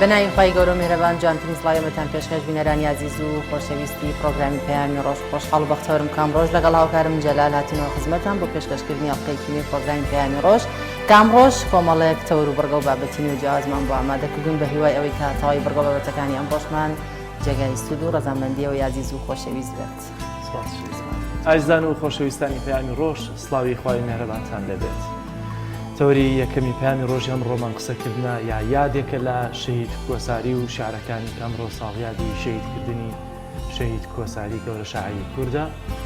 بەناوی خوای گەورە و میهرەبان جوانترین سڵاوی ئێمەتان پێشکەش بینەرانی ئازیز و خۆشەویستی پرۆگرامی پەیامی ڕۆژ خۆشحاڵ و بەختەوەرم کام ڕۆژ لەگەڵ هاوکارم جەلال هاتینەوە خزمەتان بۆ پێشکەشکردنی ئەڵقەیەکی نوێی پرۆگرامی پەیامی ڕۆژ کام ڕۆژ کۆمەڵێک تەور و بڕگە و بابەتی نوێ جیاوازمان بۆ ئامادە کردوون بە هیوای ئەوەی کە تەواوی بڕگە و بابەتەکانی ئەمڕۆشمان جێگای سوود و ڕەزامەندیەوەی ئازیز و خۆشەویست بێت. سپاس. ئازیزان و خۆشەویستانی پەیامی ڕۆژ سڵاوی خوای مێهرەبانتان لێبێت. تەوەری یەکەمی پەیامی ڕۆژی ئەمڕۆمان قسەکردنە یا یادێکە لە شەهید کۆساری و شعرەکانی کە ئەمڕۆ ساڵیادی شەهیدکردنی شەهید کۆساری گەورە شاعیری کوردە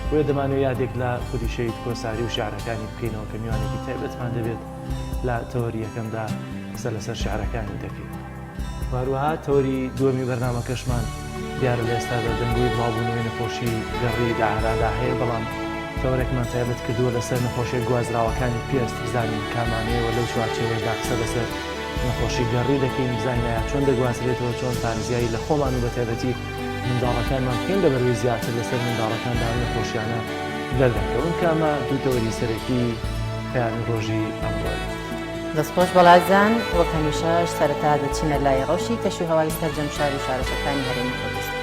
بۆیە دەمانەوێت یادێک لە خودی شەهید کۆساری و شعرەکانی بکەینەوە کە میوانێکی تایبەتمان دەبێت لە تەوەری یەکەمدا قسە لەسەر شعرەکانی دەکەین. و هەروەها تەوەری دووەمی بەرنامەکەشمان دیارە لە ئێستادا دەنگۆی بڵاوبوونەوەی نەخۆشی گەڕی لە ئارادا هەیە، بەڵام تەوەرێکمان تایبەت کردووە لەسەر نەخۆشیە گوازراوەکانی پێست بزانین کامانەیە و لەو چوارچێوەشدا قسە لەسەر نەخۆشی گەڕی دەکەین بزانین ئایا چۆن دەگوازرێتەوە چۆن پارێزگاری لە خۆمان و بەتایبەتی منداڵەکانمان بکەین لەبەروی زیاتر لەسەر منداڵەکاندا ئەم نەخۆشیانە دەردەکەون کە ئەمە دوو تەوەری سەرەکی پەیامی ڕۆژی ئەمڕۆیە. دەستخۆش بەڵازان، وەک هەمیشەش سەرەتا دەچینە لای ڕەوشی کەشوهەوای سەرجەم شار و شارۆچکەکانی هەرێمی کوردستان.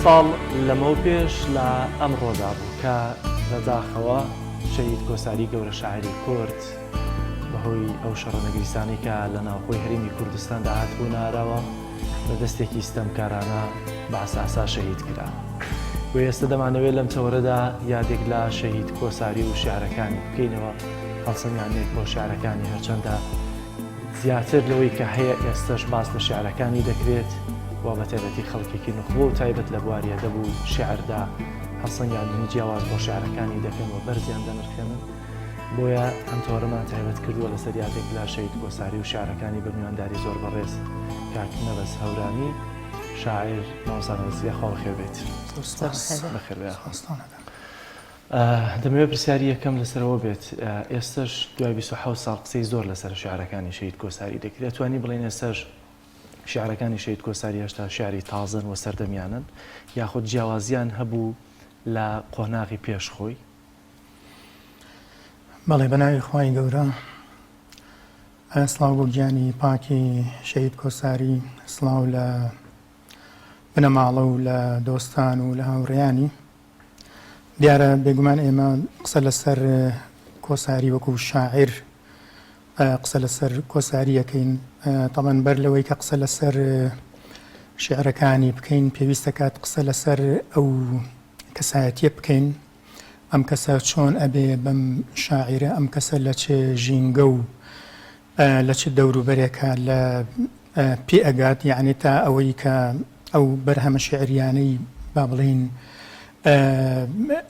ساڵ لەمەو پێش لە ئەمڕۆدا بوو کە بەداخەوە شەهید کۆساری گەورە شاعری کورد بەهۆی ئەو شەڕە نەگریسانەی کە لە ناوخۆی هەرێمی کوردستاندا هاتبوونە ئاراوە بە دەستێکی ستەمکارانە بەعسئاسا شەهید کرا. بۆیە ئێستا دەمانەوێت لەم تەوەرەدا یادێک لە شەهید کۆساری و شیعرەکانی بکەینەوە، هەڵسەنگاندنێک بۆ شیعرەکانی هەرچەندە زیاتر لەوەی کە هەیە ئێستەش باس لە شیعرەکانی دەکرێت و بە تایبەتی خەڵکێکی نوخبە و تایبەت لە بواری ئەدەب و شیعردا هەڵسەنگاندنی جیاواز بۆ شیعرەکانی دەکەن و بەرزیان دەنرخێنن. بۆیە ئەم تۆرەمان تایبەت کردووە لەسەر یادێک لە شەهید کۆساری و شیعرەکانی بە میوانداری زۆر بەڕێز کاک نەبەز هەورامی شاعیر. مامۆستا نەبەز یاخوا بەخێر بێیت. زۆر سوپاس. بەخێر بێ یاخوا. دەمەوێت پرسیاری یەکەم لەسەرەوە بێت ئێستش دوای 27 ساڵ قسەی زۆر لەسەر شیعرەکانی شەهید کۆساری دەکرێت توانی بڵێین ئێستش شیعرەکانی شەهید کۆساری هێشتا شیعری تازەن و سەردەمیانن یاخود جیاوازیان هەبوو لە قۆناغی پێش خۆی؟ بەڵێ بەناوی خوای گەورە سڵاو بۆ گیانی پاکی شەهید کۆساری سڵاو لە بنەماڵە و لە دۆستان و لە هاوڕێیانی دیارە بێگومان ئێمە قسە لەسەر کۆساری وەکو شاعیر قسە لەسەر کۆساریەکەین تەڵەن بەر لەوەی کە قسە لەسەر شعرەکانی بکەین پێویستە کات قسە لەسەر ئەو کەسایەتیە بکەین ئەم کەسە چۆن ئەبێ بەم شاعیرە، ئەم کەسە لە چ ژینگە و لە چ دەوروبەرێکا لە پێ ئەگات، یەعنی تا ئەوەی کە ئەو بەرهەمە شیعریانەی با بڵێین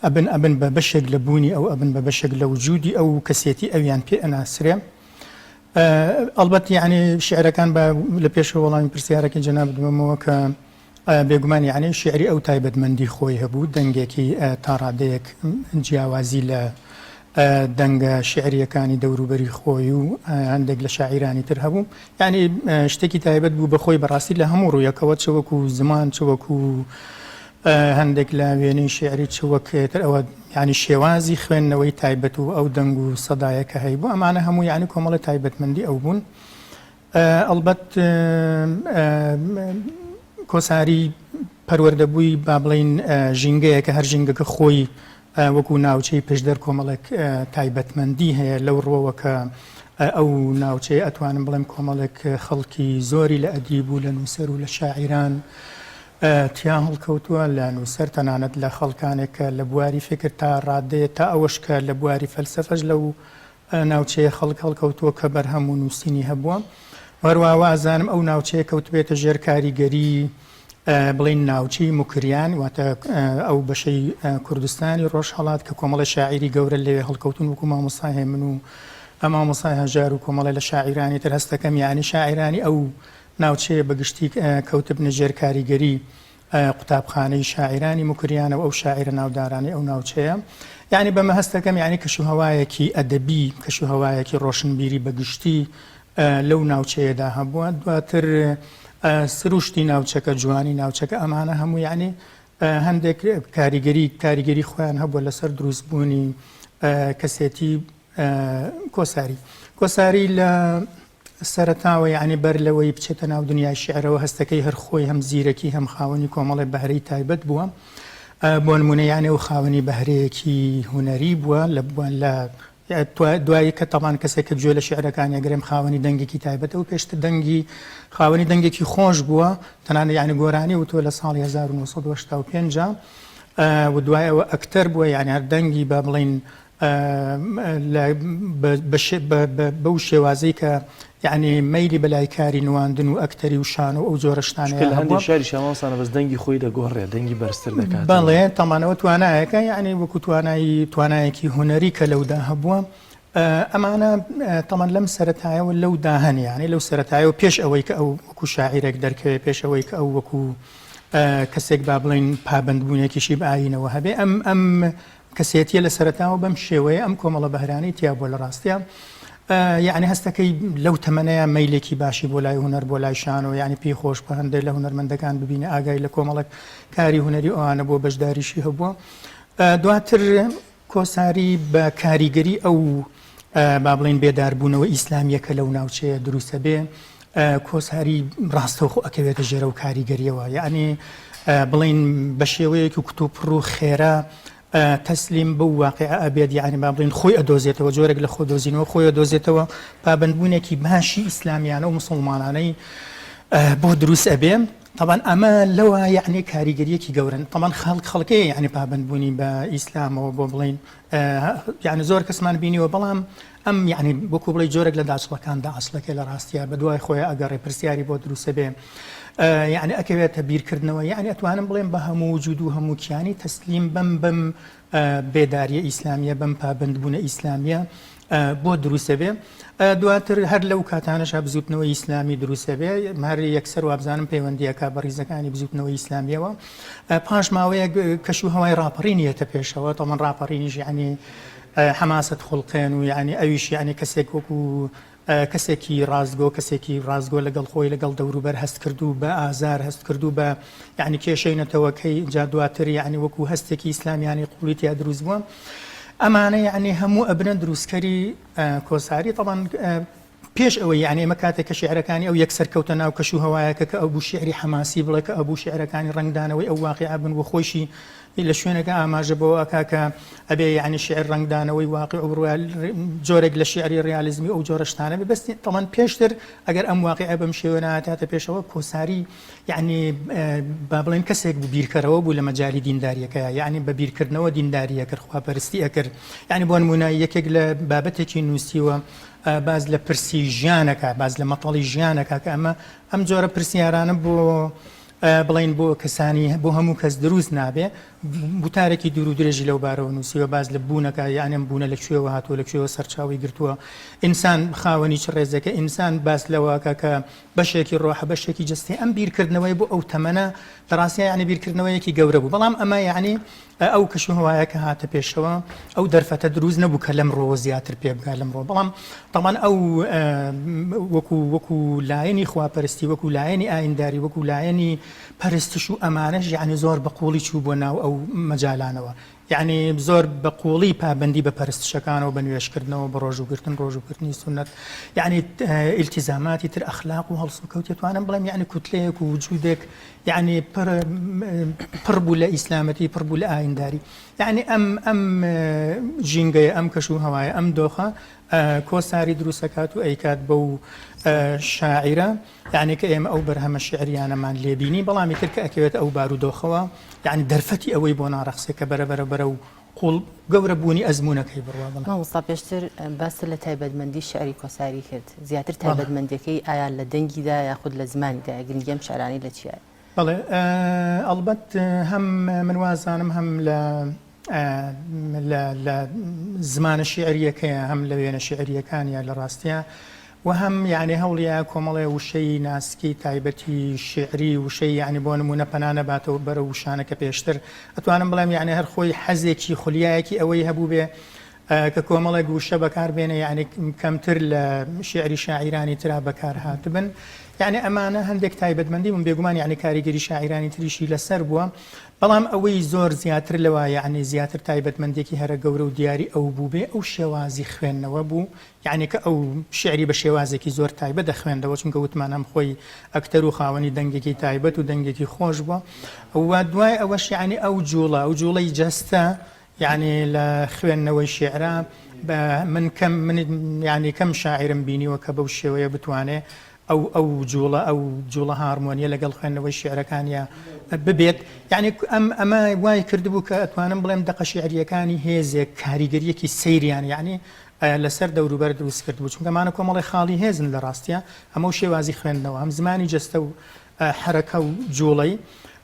ئەبن ئەبن بە بەشێک لە بوونی ئەو، ئەبن بە بەشێک لە وجودی ئەو و کەسێتی ئەویان پێ ئەناسرێ. ئەڵبەت یەعنی شیعرەکان بە لە پێشەوە وەڵامی پرسیارەکەی جەنابت بەمەوە کە بێگومان یەعنی شیعری ئەو تایبەتمەندی خۆی هەبوو، دەنگێکی تا ڕادەیەک جیاوازی لە دەنگە شیعرییەکانی دەوروبەری خۆی و هەندێک لە شاعیرانی تر هەبوو. یەعنی شتێکی تایبەت بوو بە خۆی بەڕاستی لە هەموو ڕوویەکەوە، چ وەکوو زمان، چ وەکوو هەندێک لە وێنەی شیعری، چ وەک تر ئەوە یەعنی شێوازی خوێندنەوەی تایبەت و ئەو دەنگ و سەدایە کە هەیبوو، ئەمانە هەموو یەعنی کۆمەڵێ تایبەتمەندی ئەو بوون. ئەڵبەت کۆساری پەروەردەبووی با بڵێین ژینگەیە کە هەر ژینگەکە خۆی وەکو ناوچەی پشدەر کۆمەڵێک تایبەتمەندی هەیە لەو ڕوەوە کە ئەو ناوچەیە ئەتوانم بڵێم کۆمەڵێک خەڵکی زۆری لە ئەدیب و لە نووسەر و لە شاعیران تیا هەڵکەوتووە لە نووسەر تەنانەت لە خەڵکانێک کە لە بواری فکر تا ڕادەیە تا ئەوەش کە لە بواری فەلسەفەش لەو ناوچەیە خەڵک هەڵکەوتووە کە بەرهەم و نووسینی هەبووە و هەروەها وازانم ئەو ناوچەیە کەوتبێتە ژێر کاریگەری بڵین ناوچەی موکریان واتە ئەو بەشەی کوردستانی ڕۆژهەڵات کە کۆمەڵی شاعیری گەورە لەوێ هەڵکەوتون وەکو مامۆستا هێمن و مامۆستای هەژار و کۆمەڵی لە شاعیرانی تر هەستەکەم یعنی شاعیرانی ئەو ناوچەیە بەگشتی کەوتبنە ژێر کاریگەری قوتابخانەی شاعیرانی موکریانە و ئەو شاعیرە ناودارانەی ئەو ناوچەیە. یانی بەمە هەست دەکەم یانی کەشوهەوایەکی ئەدەبی، کەشوهەوایەکی ڕۆشنبیری بە گشتی لەو ناوچەیەدا هەبووە. دواتر سروشتی ناوچەکە، جوانی ناوچەکە، ئەمانە هەموو یانی هەندێک کاریگەری کاریگەری خۆیان هەبووە لەسەر دروستبوونی کەسێتی کۆساری. کۆساری لە سەرەتاوە یەعنی بەر لەوەی بچێتە ناو دنیای شیعرەوە هەستەکەی هەر خۆی هەم زیرەکی هەم خاوەنی کۆمەڵێ بەهرەی تایبەت بووە بۆ نمونە یانێ و خاوەنی بەهرەیەکی هونەری بووە لە لە دوایی کە تەمان کەسێک کە گوێ لە شیعرەکانی ئەگرێم خاوەنی دەنگێکی تایبەتە و پێشتر دەنگی خاوەنی دەنگێکی خۆش بووە تەنانەت یعنی گۆرانی وتووە لە ساڵی 1985 و دوای ئەوە ئەکتەر بووە یعنی هەر دەنگی با بڵین بەو شێوازەی کە یعنی مەیلی بەلای کاری نواندن و ئەکتەری و شانۆ ئەو جۆرە شتانەیە لە هەندێک شاری شامۆسانە بەس دەنگی خۆی دەگۆڕێ دەنگی بەرزتر دەکات بەڵێ تەمانەوە توانایەکە یعنی وەکو توانایی توانایەکی هونەری کە لەودا هەبووە ئەمانە تەمان لەم سەرەتایەوە لەودا هەن یعنی لەو سەرەتایەوە پێش ئەوەی کە ئەو وەکو شاعیرێک دەرکەوێ پێش ئەوەی کە ئەو وەکو کەسێک با بڵین پابندبوونێکیشی بە ئاینەوە هەبێ ئەم ئەم کەسێتیە لە سەرەتاوە بەم شێوەیە ئەم کۆمەڵە بەهرانەی تیا بووە لە ڕاستیا یعنی هەستەکەی لەو تەمەنەیە مەیلێکی باشی بۆ لای هونەر بۆ لای شانۆ یعنی پێی خۆش بە هەندێک لە هونەرمەندەکان ببینە ئاگای لە کۆمەڵک کاری هونەری ئەوانە بۆ بەشداریشی هەبووە دواتر کۆساری بە کاریگەری ئەو با بڵێین بێداربوونەوە ئیسلامییەکە لەو ناوچەیە دروستە بێ کۆساری ڕاستەوخۆ ئەکەوێتە ژێرەو کاریگەریەوە یعنی. بڵێین بە شێوەیەکی کوتوپڕ و خێرا تەسلیم بەو واقیعە ئەبێت یانی با بڵێین خۆی ئەدۆزێتەوە جۆرێک لە خۆدۆزینەوە خۆی ئەدۆزێتەوە پابەندبوونێکی باشی ئیسلامیانە و مسوڵمانانەی بۆ دروست ئەبێ تەبعەن ئەمە لەوە یعنی کاریگەریەکی گەورن تەبعەن خەڵک خەڵکەیە یعنی پابەندبوونی بە ئیسلامەوە بۆ بڵین یعنی زۆر کەسمان بینیوە بەڵام ئەم یعنی وەکو بڵێ جۆرێک لە داچڵەکاندا ئەسڵەکەی لە ڕاستیا بە دوای خۆی ئەگەڕێ پرسیاری بۆ دروستە بێ یعنی ئەکەوێتە بیرکردنەوە یعنی ئەتوانم بڵێم بە هەموو وجود و هەموو کیانی تەسلیم بەم بەم بێداریە ئیسلامیە بەم پابەندبوونە ئیسلامیە بۆ دروستە بێ دواتر هەر لەو کاتانەشا بزوتنەوەی ئیسلامی دروستە بێ هەر یەکسەر وابزانم پەیوەندیەکە بە ڕیزەکانی بزوتنەوەی ئیسلامیەوە پاش ماوەیەک کەش و هەوای ڕاپەڕین یەتە پێشەوە تەمەن ڕاپەڕینیش یعنی حەماسەت خوڵقێن و یعنی ئەویش یعنی کەسێک وەکو کەسێکی ڕاستگۆ کەسێکی ڕاستگۆ لەگەڵ خۆی لەگەڵ دەوروبەر هەست کردو بە ئازار هەست کردو بە یعنی کێشەی نەتەوەکەی جا دواتر یعنی وەکو هەستێکی ئیسلامیانی قوڵی تیا دروست بووە ئەمانە یعنی هەموو ئەبنە دروستکەری کۆساری تەبعەن پێش ئەوەی یعنی ئێمە کاتێک کە شیعرەکانی ئەو یەکسەر کەوتە ناو کەش و هەوایەکە کە ئەو بوو شیعری حەماسی بڵێ کە ئەبوو شیعرەکانی ڕەنگدانەوەی ئەو واقیعە بن و خۆیشی لە شوێنێکا ئاماژە بەوە ئەکا کە ئەبێ یعنی شیعر ڕەنگدانەوەی واقیع و جۆرێک لە شیعری ڕیالیزمی ئەو جۆرە شتانە بێ بەس تەبعەن پێشتر ئەگەر ئەم واقیعە بەم شێوە نەهاتاتە پێشەوە کۆساری یعنی با بڵێن کەسێک بوو بیرکەرەوە بوو لە مەجالی دینداریەکەیا یعنی بە بیرکردنەوە دینداری ئەکرد خواپەرستی ئەکرد یعنی بۆ نموونە یەکێک لە بابەتێکی نووسیوە باس لە پرسی ژیانەکە باس لە مەتەڵی ژیانەکە کە ئەمە ئەم جۆرە پرسیارانە بۆ بڵین بۆ کەسانی بۆ هەموو کەس دروست نابێ وتارێکی دوور و درێژی لەو بارەوە نووسیوە باس لە بوونەکە یان ئەم بوونە لە کوێوە هاتووە لە کوێوە سەرچاوی گرتووە ئینسان خاوەنی چ ڕێزێکە ئینسان باس لەوەکە کە بەشێکی ڕۆحە بەشێکی جەستەی ئەم بیرکردنەوەی بۆ ئەو تەمەنە لە ڕاستیا یعنی بیرکردنەوەیەکی گەورە بوو بەڵام ئەمە یعنی ئەو کەشوهەوایە کە هاتە پێشەوە ئەو دەرفەتە دروست نەبوو کە لەم ڕۆوە زیاتر پێ بگا لەم ڕۆ بەڵام تەمان ئەو وەکو وەکو لایەنی خواپەرستی وەکو لایەنی ئاینداری وەکو لایەنی پەرستش و ئەمانەش یعنی زۆر بە قوڵی چوو بۆ ناو ئەو مەجالانەوە یەعنی زۆر بە قووڵی پابەندی بە پەرستشەکانەوە بە نوێژکردنەوە بە ڕۆژووگرتن ڕۆژووکردنی سوننەت یەعنی ئیلتیزاماتی تر ئەخلاق و هەڵسوکەوتی توانم بڵێم یەعنی کوتلەیەک و وجودێک یەعنی پڕ پڕ بوو لە ئیسلامەتی پڕ بوو لە ئاینداری یەعنی ئەم ئەم ژینگەیە ئەم کەش و هەوایە ئەم دۆخە کۆساری دروستەکات و ئەیکات بەو شاعیرە یەعنی کە ئێمە ئەو بەرهەمە شیعریانەمان لێ بینی، بەڵام ئیتر کە ئەکەوێتە ئەو بارودۆخەوە، یەعنی دەرفەتی ئەوەی بۆ ناڕەخسێ کە بەرە بەرە بەرەو قووڵ گەورە بوونی ئەزموونەکەی بڕوا. بەڵێ. مامۆستا پێشتر باست لە تایبەتمەندی شیعری کۆساری کرد، زیاتر تایبەتمەندیەکەی ئایا لە دەنگیدایە یاخود لە زمانیدایە، گرنگی ئەم شیعرانەی لە چیایە؟ بەڵێ ئەڵبەت هەم من وازانم هەم لە لە لە زمانە شیعرییەکەیە هەم لە وێنە شیعرییەکانیا لە ڕاستیا و هەم یانی هەوڵیا کۆمەڵێ وشەی ناسکی تایبەتی شیعری وشەی یانی بۆ نموونە پەنا نەباتەوە بەرەو وشانە کە پێشتر ئەتوانم بڵێم یانی هەر خۆی حەزێکی خولیایەکی ئەوەی هەبووبێ کە کۆمەڵێک وشە بەکار بێنێ یانی کەمتر لە شیعری شاعیرانی ترا بەکار هاتبن یانی ئەمانە هەندێک تایبەتمەندی بوون بێگومان یانی کاریگەری شاعیرانی تریشی لەسەر بووە بەڵام ئەوەی زۆر زیاتر لەوە یەعنی زیاتر تایبەتمەندیەکی هەرە گەورە و دیاری ئەو بووبێ ئەو شێوازی خوێندنەوە بوو یەعنی کە ئەو شیعری بە شێوازێکی زۆر تایبەت دەخوێندەوە چونکە وتمان هەم خۆی ئەکتەر و خاوەنی دەنگێکی تایبەت و دەنگێکی خۆش بووە و دوای ئەوەش یەعنی ئەو جووڵە ئەو جووڵەی جەستە یەعنی لە خوێندنەوەی شیعرا بە من کەم من یەعنی کەم شاعیرم بینیوە کە بەو شێوەیە بتوانێ ئەو ئەو جوڵە ئەو جوڵە هارمۆنیە لەگەڵ خوێندنەوەی شیعرەکانیا ببێت یعنی ئەم ئەمە وای کردبوو کە ئەتوانم بڵێم دەقە شیعریەکانی هێزێک کاریگەریەکی سەیریان یعنی لەسەر دەوروبەر دروست کردبوو چونکە مانە کۆمەڵی خاڵی هێزن لە ڕاستە ئەمە و شێوازی خوێندنەوە هەم زمانی جەستە و حەرەکە و جوڵەی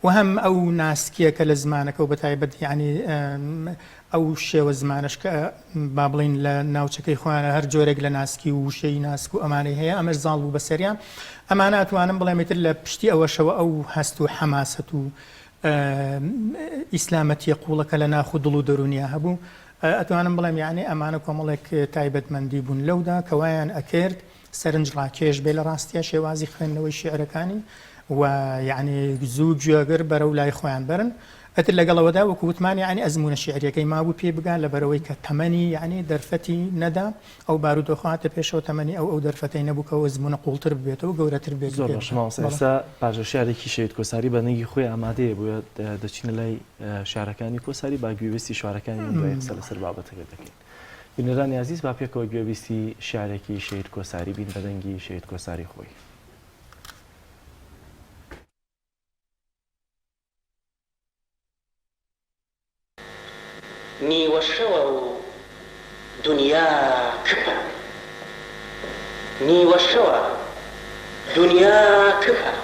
و هەم ئەو ناسکیە کە لە زمانەکە و بەتایبەت یعنی ئەو شێوە زمانەش کە با بڵێین لە ناوچەکەی خۆیانە هەر جۆرێک لە ناسکی و وشەی ناسک و ئەمانەی هەیە ئەمەش زاڵ بوو بەسەریان ئەمانە ئەتوانم بڵێم ئیتر لە پشتی ئەوەشەوە ئەو هەست و حەماسەت و ئیسلامەتیە قوڵەکە لە ناخ و دڵ و دەرونیا هەبوو ئەتوانم بڵێم یعنی ئەمانە کۆمەڵێک تایبەتمەندی بوون لەودا کە وایان ئەکرد سەرنج ڕاکێش بێ لە ڕاستیا شێوازی خوێندنەوەی شیعرەکانی و یعنی زوو گوێگر بەرەو لای خۆیان بەرن. ئەتر لەگەڵ ئەوەدا وەکو وتمان یەعنی ئەزموونە شیعریەکەی مابوو پێی بگا لەبەرئەوەی کە تەمەنی یەعنی دەرفەتی نەدا ئەو بارودۆخە هاتە پێشەوە تەمەنی ئەو ئەو دەرفەتەی نەبوو کە ئەو ئەزموونە قووڵتر ببێتەوە و گەورەتر بێت و زۆر پێ باشە بگا. مامۆستا بەڵێ. ئێستا پاشە شیعرێکی شەهید کۆساری بە دەنگی خۆی ئامادەیە بۆیە دەچینە لای شیعرەکانی کۆساری با گوێبیستی شعرەکانی بین دوایی قسە لەسەر بابەتەکە دەکەین. بینەرانی ئازیز با پێکەوە گوێبیستی شیعرێکی شەهید کۆساری بین بە دەنگی شەهید کۆساری خۆی. نیوە شەوە و دونیا کپە. نیوە شەوە دونیا کپە.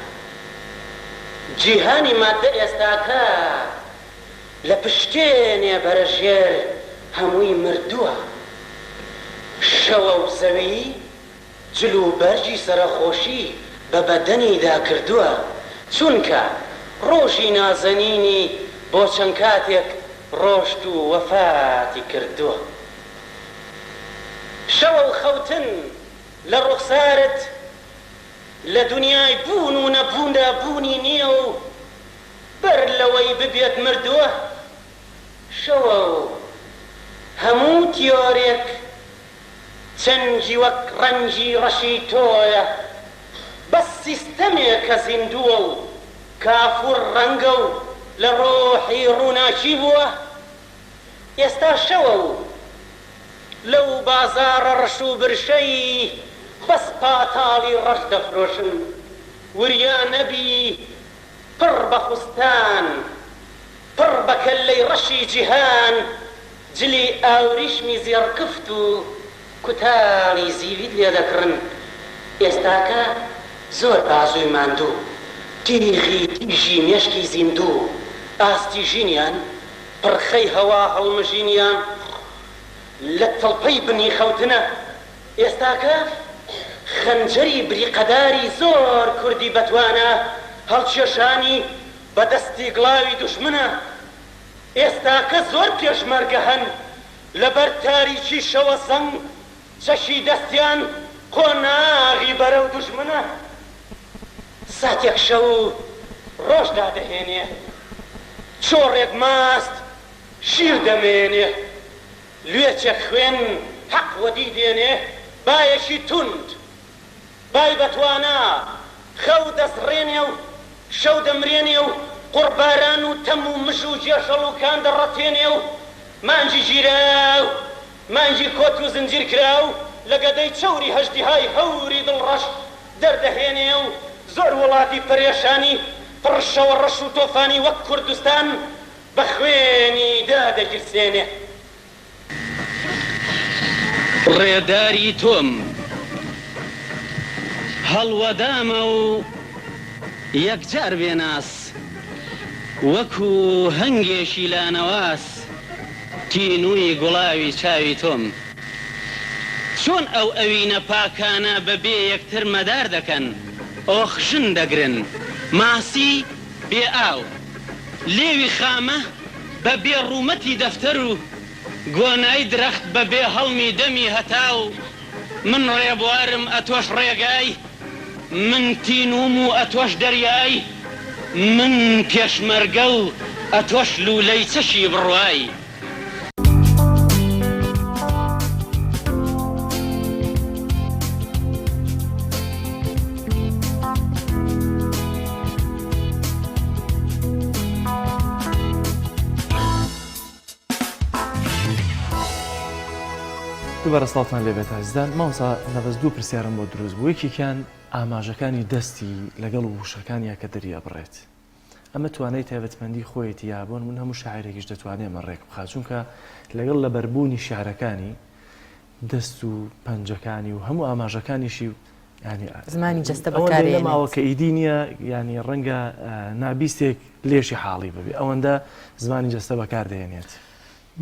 جیهانی ماددە ئێستاکە لە پشتێنێ بەرە ژێر هەمووی مردووە. شەوە و زەوی جل و بەرگی سەرەخۆشی بە بەدەنیدا کردووە، چونکە ڕۆژی نازەنینی بۆ چەند کاتێک ڕۆشت و وەفاتی کردووە. شەوە و خەوتن لە ڕوخسارت لە دونیای بوون و نەبووندا بوونی نییە و بەر لەوەی ببێت مردووە. شەوە و هەموو تیۆرێک چەنگی وەک ڕەنگی ڕەشی تۆیە بەس سیستەمێکە زیندووە و کافور ڕەنگە و لە ڕۆحی ڕووناکی بووە ئێستا شەوە و لەو بازاڕە ڕەش و برشەی بەس پاتاڵی ڕەش دەفرۆشن وریا نەبی پڕ بە خوستان پڕ بە کەللەی ڕەشی جیهان جلی ئاوریشمی زێڕکفت و کوتاڵی زیویت لێ دەکڕن، ئێستاکە زۆر بازووی ماندوو، تیغی تیژی مێشکی زیندوو، ئاستی ژینیان، پرخەی هەوا هەڵمژینیان لە تڵپەی بنی خەوتنە، ئێستاکە خەنجەری بریقەداری زۆر کوردی بەتوانا هەڵکێشانی بە دەستی گڵاوی دوژمنە. ئێستاکە زۆر پێشمەرگە هەن لەبەر تاریکی شەوە زەنگ چەکی دەستیان قۆناغی بەرەو دوژمنە ساتێک شەو و ڕۆژ دادەهێنێ چۆڕێک ماست شیر دەمێنێ لوێچێک خوێن حەق وەدی دێنێ بایەکی توند بای بە توانا خەو دەسڕێنێ و شەو دەمرێنێ و قوڕباران و تەم و مژ و گێژەڵ و کان دەڕەتێنێ و مانگی گیراو، مانگی کۆت و زنجیر کراو لە گەدەی چەوری هەژدیهای هەوری دڵڕەش دەردەهێنێ و زۆر وڵاتی پەرێشانی پڕ شەوە ڕەش و تۆفانی وەک کوردستان بە خوێنی دادەگیرسێنێ. ڕێداری تۆم هەڵوەدامە و یەکجار بێناس وەکو هەنگێکی لانەواس تینووی گوڵاوی چاوی تۆم چۆن ئەو ئەوینە پاکانە بە بێ یەکتر مەدار دەکەن ئۆخژن دەگرن ماسی بێ ئاو لێوی خامە بە بێ ڕوومەتی دەفتەر و گۆنای درەخت بە بێ هەڵمی دەمی هەتاو من ڕێبوارم ئەتۆش ڕێگای من تینووم و ئەتۆش دەریای من پێشمەرگە و ئەتۆش لوولەی چەکی بڕوای. دووبارە سڵاوتان لێبێت ئازیزان مامۆستا نەبەز دوو پرسیارم بۆ دروست بوو یەکێکیان ئاماژەکانی دەستی لەگەڵ وشەکانیا کە دەریئەبڕێت ئەمە توانای تایبەتمەندی خۆیەتی یا بۆ نمونە هەموو شاعیرێکیش دەتوانێت ئەمە ڕێک بخات چونکە لەگەڵ لەبەربوونی شیعرەکانی دەست و پەنجەکانی و هەموو ئاماژەکانیشی ینی زمانی جەستە ئەوەندەی بەکارێنێت. نەماوە کە ئیدی نییە ینی ڕەنگە نابیستێک لێشی حاڵی ببێ ئەوەندە زمانی جەستە بەکاردێنێت.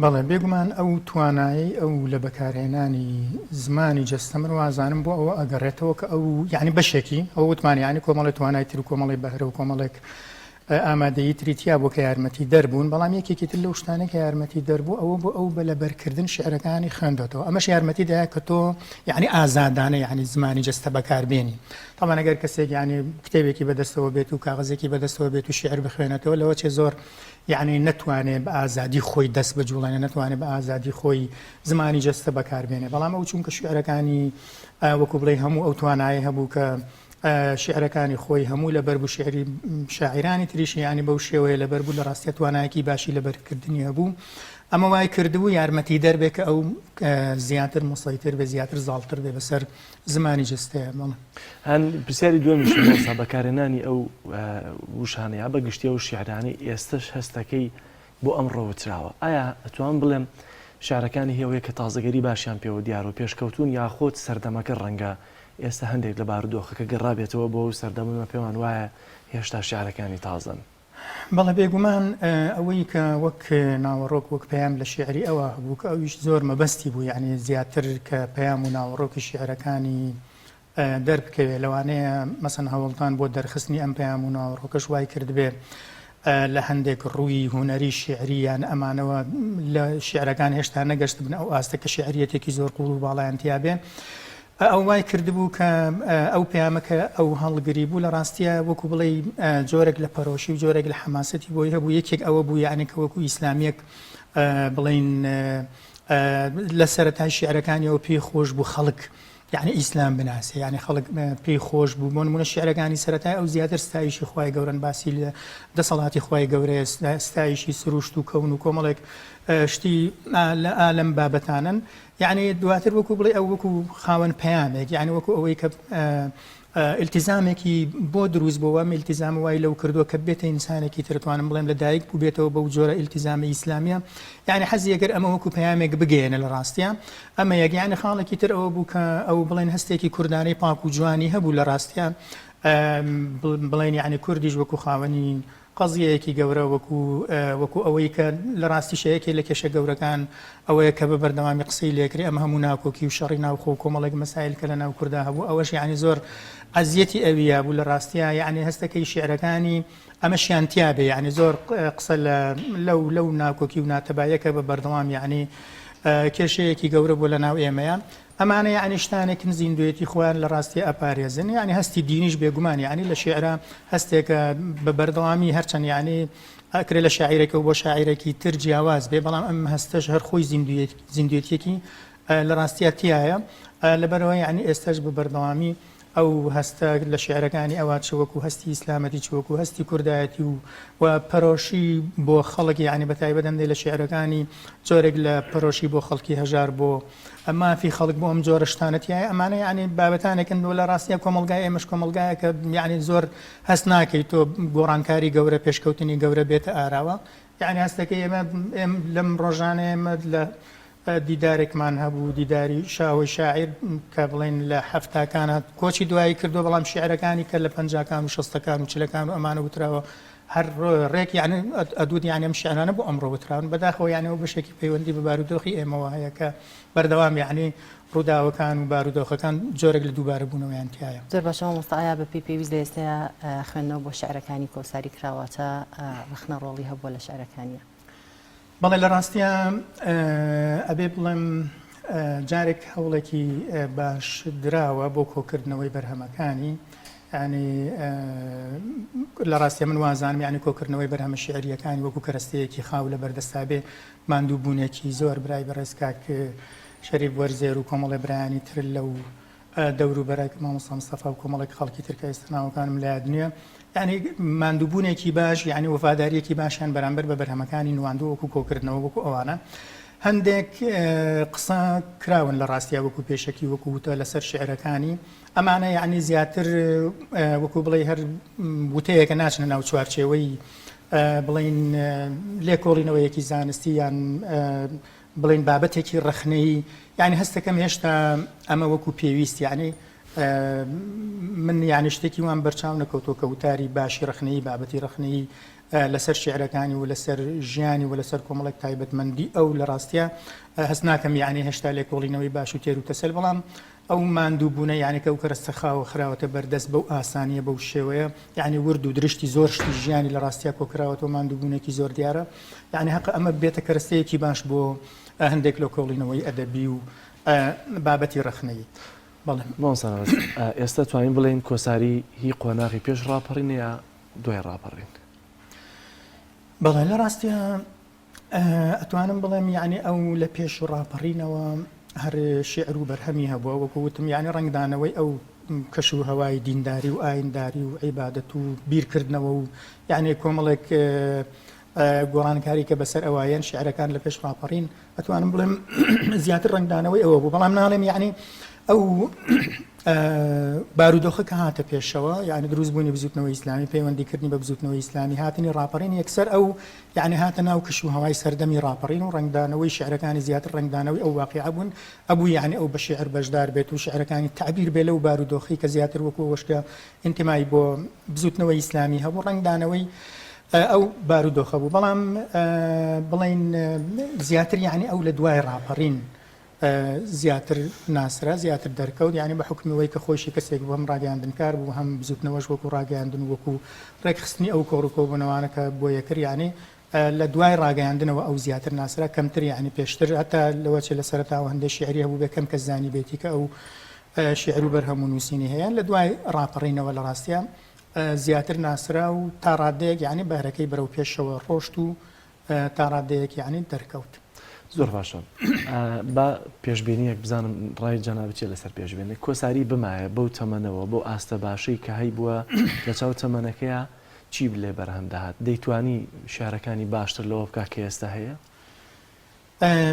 بەڵێ بێگومان ئەو توانایەی ئەو لە بەکارهێنانی زمانی جەستە من وازانم بۆ ئەوە ئەگەڕێتەوە کە ئەو یعنی بەشێکی ئەو وتمان یعنی کۆمەڵی توانای تر و کۆمەڵی بەهرە و کۆمەڵێک. ئامادەیی تری تیا بوو کە یارمەتی دەر بوون، بەڵام یەکێکی تر لەو شتانەی کە یارمەتی دەر بوو ئەوە بوو ئەو بە لەبەرکردن شیعرەکانی خوێندۆتەوە، ئەمەش یارمەتی دایە کە تۆ یەعنی ئازادانە یەعنی زمانی جەستە بەکار بێنی. تەبعەن ئەگەر کەسێک یەعنی کتێبێکی بەدەستەوە بێت و کاغەزێکی بەدەستەوە بێت و شیعر بخوێنێتەوە لەوە چێ زۆر یەعنی نەتوانێ بە ئازادی خۆی دەست بجوڵێنێ، نەتوانێ بە ئازادی خۆی زمانی جەستە بەکار بێنێ، بەڵام ئەو چونکە شیعرەکانی وەکوو بڵێی هەموو ئەو توانایەی هەبوو کە شیعرەکانی خۆی هەموو لەبەر بوو شیعری شاعیرانی تریشی یانی بەو شێوەیە لەبەر بوو لە ڕاستیا توانایەکی باشی لەبەرکردنی هەبوو ئەمە وای کردبوو یارمەتی دەربێ کە ئەو زیاتر مسەیتر بێ زیاتر زاڵتر بێ بەسەر زمانی جستەیە بەڵێ. هەن پرسیاری دووەمیش مامۆستا بەکارهێنانی ئەو وشانە یا بە گشتی ئەو شیعرانەی ئێستەش هەستەکەی بۆ ئەمڕۆ وتراوە ئایا ئەتوانم بڵێم شیعرەکانی هێوەیە کە تازەگەری باشیان پێوە دیارە و پێشکەوتوون یاخود سەردەمەکە ڕەنگە ئێستا هەندێک لە بارودۆخەکە گەڕابێتەوە بۆ ئەو سەردەمە ئێمە پێمان وایە هێشتا شیعرەکانی تازەن. بەڵێ بێگومان ئەوەی کە وەک ناوەڕۆک وەک پەیام لە شیعری ئەوا هەبوو کە ئەویش زۆر مەبەستی بوو یەعنی زیاتر کە پەیام و ناوەڕۆکی شیعرەکانی دەربکەوێ لەوانەیە مەسەن هەوڵدان بۆ دەرخستنی ئەم پەیام و ناوەڕۆکەش وای کردبێ لە هەندێک ڕووی هونەری شیعری یان ئەمانەوە لە شیعرەکان هێشتا نەگەشتبن ئەو ئاستە کە شیعریەتێکی زۆر قوڵ و باڵایان تیابێ ئەو وای کردبوو کە ئەو پەیامە کە ئەو هەڵگری بوو لە ڕاستیە وەکو بڵێ جۆرێک لە پەرۆشی و جۆرێک لە حەماسەتی بۆی هەبوو یەکێک ئەوە بوو یعنی کە وەکو ئیسلامیەک بڵین لە سەرەتای شیعرەکانیەوە پێی خۆش بوو خەڵک یەعنی ئیسلام بناسێ یەعنی خەڵک پێی خۆش بوو بۆ نمونە شیعرەکانی سەرەتای ئەو زیاتر ستایشی خوای گەورەن باسی لە دەسەڵاتی خوای گەورەیە ستایشی سروشت و کەون و کۆمەڵێک شتی لە ئالەم بابەتانن یعنی دواتر وەکو بڵێ ئەو وەکو خاوەن پەیامێک یعنی وەکو ئەوەی کە ئیلتیزامێکی بۆ دروست بۆوە ئەم ئیلتیزامە وای لەو کردووە کە بێتە ئینسانێکی تر توانم بڵێم لە دایک بووبێتەوە بەو جۆرە ئیلتیزامە ئیسلامیە یعنی حەزی ئەگەر ئەمە وەکو پەیامێک بگەیەنە لە ڕاستیا ئەمە یەک یعنی خاڵێکی تر ئەوە بوو کە ئەو بڵێن هەستێکی کوردانەی پاک و جوانی هەبوو لە ڕاستیا بڵێن یعنی کوردیش وەکو خاوەنی قەزیەیەکی گەورە وەکو وەکو ئەوەی کە لە ڕاستیشە یەکێ لە کێشە گەورەکان ئەوەیە کە بە بەردەوامی قسەی لێکرێ ئەمە هەموو ناکۆکی و شەڕی ناوخۆ و کۆمەڵێک مەسایل کە لە ناو کوردا هەبوو ئەوەش یەعنی زۆر ئەزیەتی ئەویا بوو لە ڕاستیا یەعنی هەستەکەی شیعرەکانی ئەمەشیان تیا بێ یەعنی زۆر قسە لە لەو لەو ناکۆکی و ناتەباییە کە بە بەردەوام یەعنی کێشەیەکی گەورە بوو لە ناو ئێمەیە ئەمانە یەعنی شتانێکن زیندوێتی خۆیان لە ڕاستی ئەپارێزن یەعنی هەستی دینیش بێگومان یەعنی لە شیعرا هەستێکە بە بەردەوامی هەرچەند یەعنی ئەکرێ لە شاعیرێکەوە بۆ شاعیرێکی تر جیاواز بێ بەڵام ئەم هەستەش هەر خۆی زیندوێتیەکی لە ڕاستیا تیایە لەبەرەوە یەعنی ئێستاش بە بەردەوامی ئەو هەستە لە شیعرەکانی ئەوا چ وەکو هەستی ئیسلامەتی چ وەکو هەستی کوردایەتی و و پەرۆشی بۆ خەڵک یەعنی بە تایبەت هەندێک لە شیعرەکانی جۆرێک لە پەرۆشی بۆ خەڵکی هەژار بۆ مافی خەڵک بۆ ئەم جۆرە شتانە تیایە ئەمانە یەعنی بابەتانێکن لە ڕاستیا کۆمەڵگای ئێمەش کۆمەڵگایەکە یەعنی زۆر هەست ناکەی تۆ گۆڕانکاری گەورە پێشکەوتنی گەورە بێتە ئاراوە یەعنی هەستەکەی ئێمە لەم ڕۆژانە ئێمە لە دیدارێکمان هەبوو، دیداری شاهۆی شاعیر کە بڵێین لە حەفتاکانا کۆچی دوایی کردووە، بەڵام شیعرەکانی کە لە پەنجاکان و شەستەکان و چلەکان و ئەمانە وتراوە هەر ڕێک یانی ئەدوت یانی ئەم شیعرانە بۆ ئەمڕۆ وتراون. بەداخەوە یانی ئەوە بەشێکی پەیوەندی بە بارودۆخی ئێمەوە هەیە کە بەردەوام یانی ڕووداوەکان و بارودۆخەکان جۆرێک لە دووبارەبوونەوەیان تیایە. زۆر باشە مامۆستا ئایا بە پێی پێویست لە ئێستایا خوێندنەوە بۆ شیعرەکانی کۆساری کراوە واتە ڕەخنە ڕۆڵی هەبووە لە شیعرەکانیا؟ بەڵێ لە ڕاستیا ئەبێ بڵێم جارێک هەوڵێکی باش دراوە بۆ کۆکردنەوەی بەرهەمەکانی ینی لە ڕاستە من وازانم ینی کۆکردنەوەی بەرهەمە شعریەکانی وەکو کەرەستەیەکی خاو لە بەردەستا بێ ماندوو بوونێکی زۆر برای بەڕێز کاک شەریف وەرزێر و کۆمەڵێ برایانی تر لەو دەوروبەرە مامۆستا مستەفا و کۆمەڵێک خەڵکی تر کە ئێستا ناوەکانم لە یاد نییە یعنی ماندووبوونێکی باش یعنی وەفاداریەکی باشیان بەرامبەر بە بەرهەمەکانی نواندووە وەکو کۆکردنەوە وەکو ئەوانە هەندێک قسە کراون لە ڕاستیا وەکو پێشەکی وەکو وتە لەسەر شعرەکانی ئەمانە یعنی زیاتر وەکو بڵێ هەر وتەیەکە ناچنە ناو چوارچێوەی بڵین لێکۆڵینەوەیەکی زانستی یان بڵێین بابەتێکی ڕەخنەیی یانی هەستەکەم هێشتا ئەمە وەکو پێویست یانی من یانی شتێکی وام بەرچاو نەکەوتووە کە وتاری باشی ڕەخنەیی بابەتی ڕەخنەیی لەسەر شیعرەکانی و لەسەر ژیانی و لەسەر کۆمەڵێک تایبەتمەندی ئەو لە ڕاستیا هەست ناکەم یانی هێشتا لێکۆڵینەوەی باش و تێر و تەسەل بەڵام ئەو ماندوو بوونە یانی کە ئەو کەرەستە خاوە خراوەتە بەردەست بەو ئاسانیە بەو شێوەیە یانی ورد و درشتی زۆر شتی ژیانی لە ڕاستیا کۆکراوەتەوە ماندوو بوونێکی زۆر دیارە یانی هەقە ئەمە بێتە کەرەستەیەکی باش بۆ هەندێک لێکۆڵینەوەی ئەدەبی و بابەتی ڕەخنەیی. بەڵێ. مامۆستا نەوەز، ئێستا توانین بڵێین کۆساری هی قۆناغی پێش ڕاپەڕینە یا دوای ڕاپەڕین؟ بەڵێ لە ڕاستیا ئەتوانم بڵێم یعنی ئەو لە پێش ڕاپەڕینەوە هەر شیعر و بەرهەمی هەبووە وەکو وتم یعنی ڕەنگدانەوەی ئەو کەش و هەوای دینداری و ئاینداری و عیبادەت و بیرکردنەوە و یعنی کۆمەڵێک گۆڕانکاری کە بەسەر ئەوایەن شیعرەکان لە پێش ڕاپەڕین ئەتوانم بڵێم زیاتر ڕەنگدانەوەی ئەوە بوو بەڵام ناڵێم یعنی ئەو بارودۆخە کە هاتە پێشەوە یعنی دروست بوونی بزوتنەوەی ئیسلامی پەیوەندیکردنی بە بزوتنەوەی ئیسلامی هاتنی ڕاپەڕین یەکسەر ئەو یعنی هاتە ناو کش و هەوای سەردەمی ڕاپەڕین و ڕەنگدانەوەی شعرەکانی زیاتر ڕەنگدانەوەی ئەو واقیعە بوون ئەبوو یعنی ئەو بە شیعر بەشدار بێت و شعرەکانی تەعبیر بێ لەو بارودۆخی کە زیاتر وەکو ئەوەش کە ئینتمای بۆ بزوتنەوەی ئیسلامی هەبوو ڕەنگدانەوەی ئەو بارودۆخە بوو بەڵام بڵین زیاتر یعنی ئەو لە دوای ڕاپەڕین زیاتر ناسرا زیاتر دەرکەوت یعنی بە حکومی کە خۆشی کەسێک بوو هەم ڕاگەیاندنکار بوو هەم بزوتنەوەش وەکو ڕاگەیاندن وەکو ڕێکخستنی ئەو کۆڕ و کۆبوونەوانە کە بۆ یەکر یعنی لە دوای ڕاگەیاندنەوە ئەو زیاتر ناسرا کەمتر یعنی پێشتر هەتا لەوەچێ لە سەرەتاوە هەندێک شیعری هەبوو بێ کەم کەس زانیبێتی کە ئەو شیعر و بەرهەم و نووسینی هەیە لە دوای ڕاپەڕینەوە لە ڕاستیا زیاتر ناسرا و تا ڕادەیەک یعنی بەهرەکەی بەرەو پێشەوە ڕۆشت و تا ڕادەیەک یعنی دەرکەوت. زۆر باشە با پێشبینیەک بزانم ڕای جەنابت چیە لەسەر پێشبینی کۆساری بمایە بەو تەمەنەوە بەو ئاستە باشەی کە هەیبووە لە چاو تەمەنەکەیا چی لێ بەرهەم دەهات دەیتوانی شیعرەکانی باشتر لەوە بکا کە ئێستا هەیە؟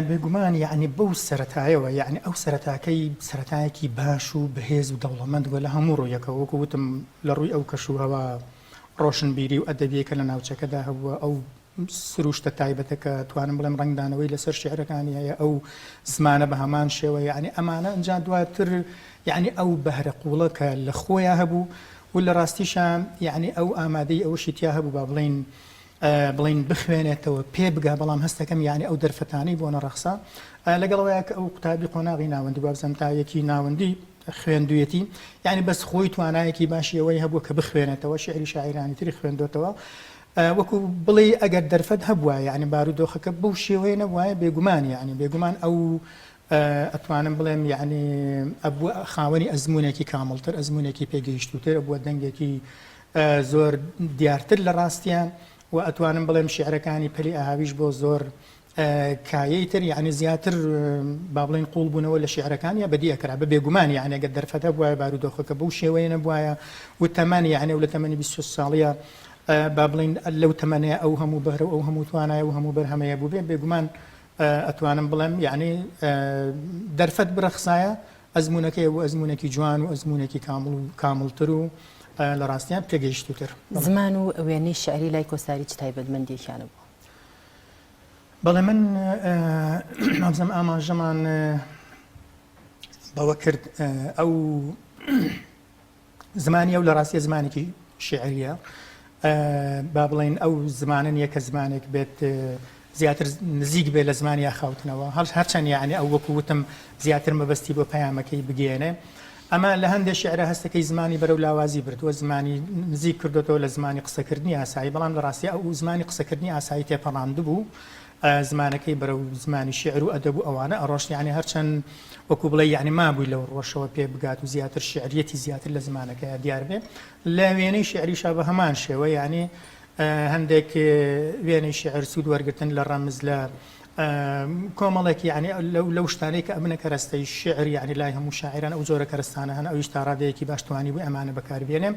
بێگومان یەعنی بەو سەرەتایەوە یەعنی ئەو سەرەتاکەی سەرەتایەکی باش و بەهێز و دەوڵەمەند بووە لە هەموو ڕوویەکەوە وەکو وتم لە ڕووی ئەو کەش و هەوا ڕۆشنبیری و ئەدەبیەی کە لە ناوچەکەدا هەبووە ئەو سروشتە تایبەتە کە توانم بڵێم ڕەنگدانەوەی لەسەر شیعرەکانی هەیە ئەو زمانە بە هەمان شێوە یەعنی ئەمانە ئینجا دواتر یەعنی ئەو بەهرە قووڵە کە لە خۆیا هەبوو و لە ڕاستیشا یەعنی ئەو ئامادەی ئەوەشی تیا هەبوو با بڵێین بڵێین بخوێنێتەوە پێ بگا بەڵام هەستەکەم یانی ئەو دەرفەتانەی بۆ نەڕەخسا لەگەڵ ئەوەیە کە ئەو قوتابی قۆناغی ناوەندی وابزانم تا یەکی ناوەندی خوێندویەتی یعنی بەس خۆی توانایەکی باشی ئەوەی هەبوو کە بخوێنێتەوە شعری شاعیرانی تری خوێندۆتەوە وەکو بڵێ ئەگەر دەرفەت هەبووە یعنی بارودۆخەکە بەو شێوەیە نەبوایە بێگومان یعنی بێگومان ئەو ئەتوانم بڵێم یعنی ئەبووە خاوەنی ئەزمونێکی کامڵتر ئەزمونێکی پێگەیشتوتر ئەبووە دەنگێکی زۆر دیارتر لە ڕاستیە و ئەتوانم بڵێم شیعرەکانی پەلی ئاهاویش بۆ زۆر کایەی تر یعنی زیاتر با بڵێن قوڵ بوونەوە لە شیعرەکانیا بەدی ئەکرا بە بێگومان یعنی ئەگەر دەرفەت هەبوایە بارودۆخەکە بەو شێوەیە نەبوایە و تەمەن یعنی و لە تەمەنی 26 ساڵیە با بڵێن لەو تەمەنەیە ئەو هەموو بەهرە و ئەو هەموو توانایە و هەموو بەرهەمەیە بووبێ بێگومان ئەتوانم بڵێم یعنی دەرفەت بڕەخسایە ئەزموونەکەی بوو ئەزموونێکی جوان و ئەزموونێکی کامڵ و کامڵتر و لە ڕاستیان پێگەیشتووتر. زمان و وێنەی شیعری لای کۆساری چ تایبەتمەندییەکیان بووە؟ بەڵێ من وابزانم ئاماژەمان بەوە کرد ئەو زمانی ئەو لە ڕاستیە زمانێکی شیعریە با بڵێین ئەو زمانە نییە کە زمانێک بێت زیاتر نزیک بێت لە زمانی ئاخاوتنەوە هەر هەرچەند یعنی ئەو وەکو وتم زیاتر مەبەستی بۆ پەیامەکەی بگەێنێ ئەمە لە هەندێک شعرە هەستەکەی زمانی بەرەو لاوازی بردووە زمانی نزیک کردوێتەوە لە زمانی قسەکردنی ئاسایی بەڵام لە ڕاستی ئەو زمانی قسەکردنی ئاسایی تێپەڕاندبوو زمانەکەی بەرەو زمانی شیعر و ئەدەب و ئەوانە ئەڕۆشت یانی هەرچەند وەکو بڵێی یانی مابووی لەو ڕۆشەوە پێ بگات و زیاتر شیعریەتی زیاتر لە زمانەکەیا دیار بێ لە وێنەی شیعریشا بە هەمان شێوە یانی هەندێک وێنەی شیعر سوود وەرگتن لە ڕەمز لە کۆمەڵێک یعنی لەو لەو شتانەی کە ئەمنە کەرەستەی شعر یعنی لای هەموو شاعران ئەو جۆرە کەرەستانە هەن ئەویش تا ڕادەیەکی باش توانی بوو ئەمانە بەکاربێنێ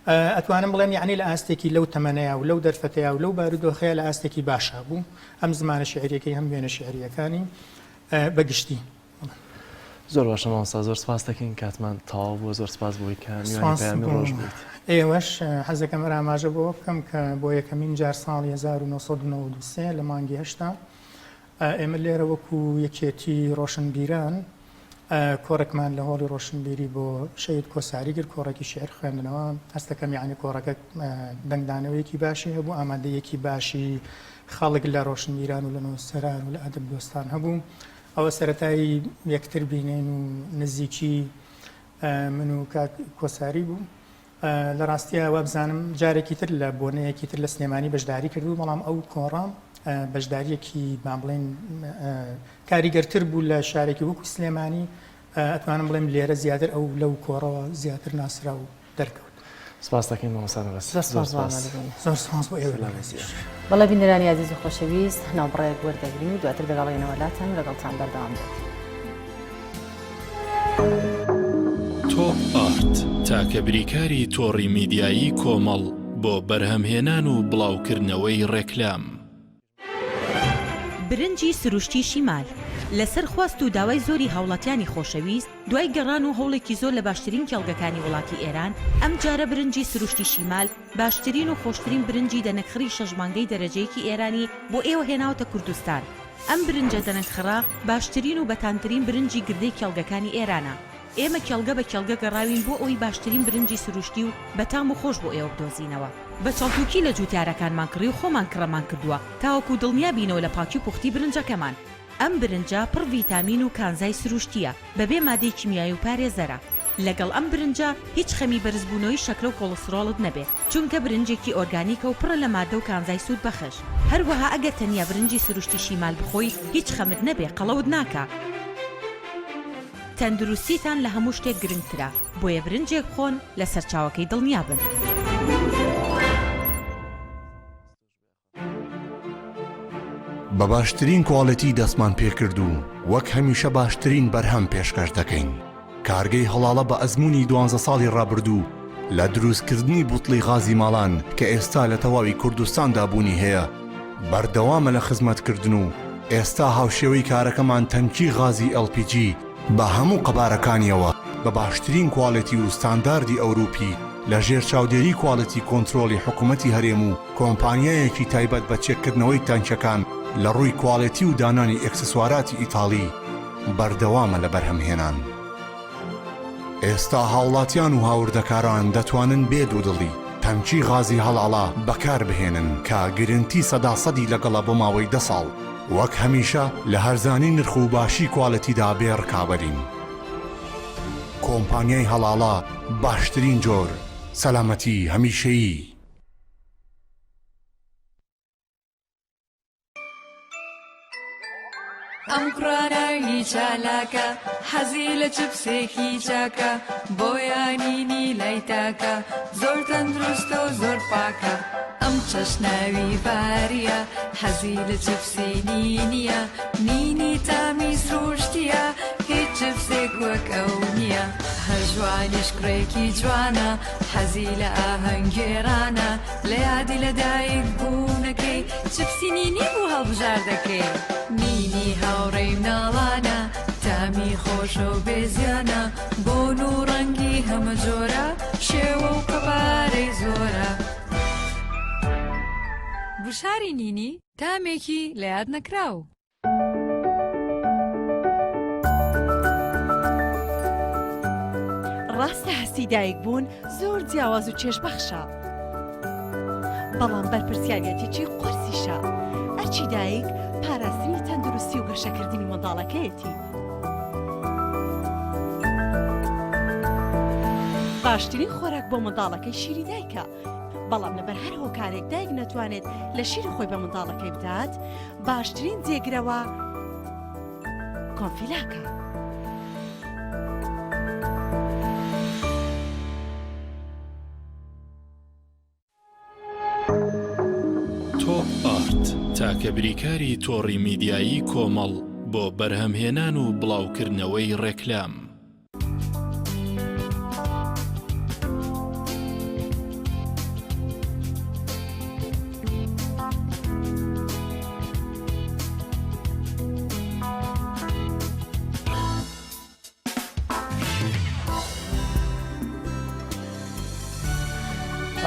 ئەتوانم بڵێم یەعنی لە ئاستێکی لەو تەمەنەیا و لەو دەرفەتەیا و لەو بارودۆخەیا لە ئاستێکی باشا بوو هەم زمانە شیعریەکەی هەم وێنە شیعریەکانی بە گشتی. زۆر باشە مامۆستا زۆر سپاس دەکەین کاتمان تەواو بووە زۆر سپاس بۆی کە میوانی سپاس پەیامی بۆ ڕۆژ بوویت. ئێوەش حەزەکەم هەر ئاماژە بەوە بکەم کە بۆ یەکەمین جار ساڵی 1993 لە مانگی هەشتا ئێمە لێرە وەکو یەکێتی ڕۆشنبیران. کۆڕێکمان لە هۆڵی ڕۆشنبیری بۆ شەهید کۆساری کرد، کۆڕێکی شیعر خوێندنەوە، هەستەکەم یەعنی کۆڕەکە دەنگدانەوەیەکی باشی هەبوو، ئامادەییەکی باشی خەڵک لە ڕۆشنبیران و لە نووسەران و لە ئەدەب دۆستان هەبوو. ئەوە سەرەتای یەکتر بینین و نزیکی من و کاک کۆساری بوو. لە ڕاستیا وابزانم جارێکی تر لە بۆنەیەکی تر لە سلێمانی بەشداری کردبوو، بەڵام ئەو کۆڕە بەشدارییەکی با بڵێین کاریگەرتر بوو لە شارێکی وەکو سلێمانی، ئەتوانم بڵێم لێرە زیاتر ئەو لەو کۆڕەوە زیاتر ناسرا و دەرکەوت. سپاس دەکەین مامۆستا نەبەز. زۆر سپاس بۆ ئامادەبوونی. زۆر سپاس بۆ ئێوەی بەڕێزیش. بەڵێ بینەرانی ئازیز و خۆشەویست ناوبڕێک وەردەگرین و دواتر دەگەڕێینەوە لاتان و لەگەڵتان بەردەوام دەبین. تۆپ ئارت، تاکە بریکاری تۆڕی میدیایی کۆمەڵ بۆ بەرهەمهێنان و بڵاوکردنەوەی ڕێکلام. برنجی سروشتی شیمال، لەسەر خواست و داوای زۆری هاوڵاتیانی خۆشەویست، دوای گەڕان و هەوڵێکی زۆر لە باشترین کێڵگەکانی وڵاتی ئێران، ئەمجارە برنجی سروشتی شیمال باشترین و خۆشترین برنجی دەنەکخڕی شەش مانگەی دەرەجەیەکی ئێرانی بۆ ئێوە هێناوەتە کوردستان. ئەم برنجە دەنەکخڕە باشترین و بەتامترین برنجی گردەی کێڵگەکانی ئێرانە. ئێمە کێڵگە بە کێڵگە گەڕاوین بۆ ئەوەی باشترین برنجی سروشتی و بەتام و خۆش بۆ ئێوە بدۆزینەوە. بە چەڵتوکی لە جوتیارەکانمان کڕی و خۆمان کڕەمان کردووە تاوەکو دڵنیا بینەوە لە پاکی و پوختی برنجەکەمان. ئەم برنجە پڕ ڤیتامین و کانزای سروشتییە، بەبێ مادەی کیمیایی و پارێزەرە. لەگەڵ ئەم برنجە هیچ خەمی بەرزبوونەوەی شەکرە و کۆڵسترۆڵت نەبێ، چونکە برنجێکی ئۆرگانیکە و پڕە لە مادە و کانزای سوودبەخش. هەروەها ئەگەر تەنیا برنجی سروشتی شیمال بخۆی هیچ خەمت نەبێ قەڵەوت ناکا. تەندروستیتان لە هەموو شتێک گرنگترە، بۆیە برنجێک بخۆن لە سەرچاوەکەی دڵنیابن. بە باشترین کواڵێتی دەستمان پێکرد و وەک هەمیشە باشترین بەرهەم پێشکەش دەکەین. کارگەی هەڵاڵە بە ئەزموونی دوانزە ساڵی ڕابردوو لە دروستکردنی بوتڵی غازی ماڵان کە ئێستا لە تەواوی کوردستاندا بوونی هەیە بەردەوامە لە خزمەتکردن و ئێستا هاوشێوەی کارەکەمان تەنکی غازی LPG بە هەموو قەبارەکانیەوە بە باشترین کواڵێتی و ستانداردی ئەوروپی لە ژێر چاودێری کواڵێتی کۆنترۆڵی حکومەتی هەرێم و کۆمپانیایەکی تایبەت بە چێککردنەوەی تانکیەکان لە ڕووی کواڵێتی و دانانی ئێکسسواراتی ئیتاڵی بەردەوامە لە بەرهەمهێنان. ئێستا هاوڵاتیان و هاوردەکاران دەتوانن بێ دوودڵی تەنکی غازی هەڵاڵە بەکاربهێنن کە گرنتی سەدا سەدی لەگەڵە بۆ ماوەی دە ساڵ. وەک هەمیشە لە هەرزانی نرخ و باشی کوالێتیدا بێ ڕکابەرین. کۆمپانیای هەڵاڵە باشترین جۆر، سەلامەتی هەمیشەیی. ئەم کوڕە ناوی چالاکە حەزی لە چپسێکی چاکە بۆیانینی لای تاکە زۆر تەندروستە و زۆر پاکە ئەم چەش ناوی باریە حەزی لە چپسی نینیە نینی تامی سروشتیە هیچ چپسێک وەک ئەو نییە هەژوانیش کوڕێکی جوانە حەزی لە ئاهەنگگێڕانە لە یادی لە دایک بوونەکەی چپسی نینی بوو هەڵبژاردەکەی نینی هاوڕێی مناڵانە تامی خۆشە و بێزیانە بۆن و ڕەنگی هەمە جۆرە شێوە و قەبارەی زۆرە. گوشاری نینی تامێکی لە یاد نەکراو. ڕاستە هەستی دایک بوون زۆر جیاواز و چێژبەخشە بەڵام بەرپرسیارەتێکی قورسیشە ئەرچی دایک پاراستنی تەندروستی و گەشەکردنی منداڵەکەیەتی باشترین خۆراک بۆ منداڵەکەی شیری دایکە بەڵام لەبەر هەر هۆکارێک دایک نەتوانێت لە شیری خۆی بە منداڵەکەی بدات باشترین جێگرەوە کۆنفیلاکە. تۆپ ئارت، تاکە بریکاری تۆڕی میدیایی کۆمەڵ بۆ بەرهەمهێنان و بڵاوکردنەوەی ڕێکلام.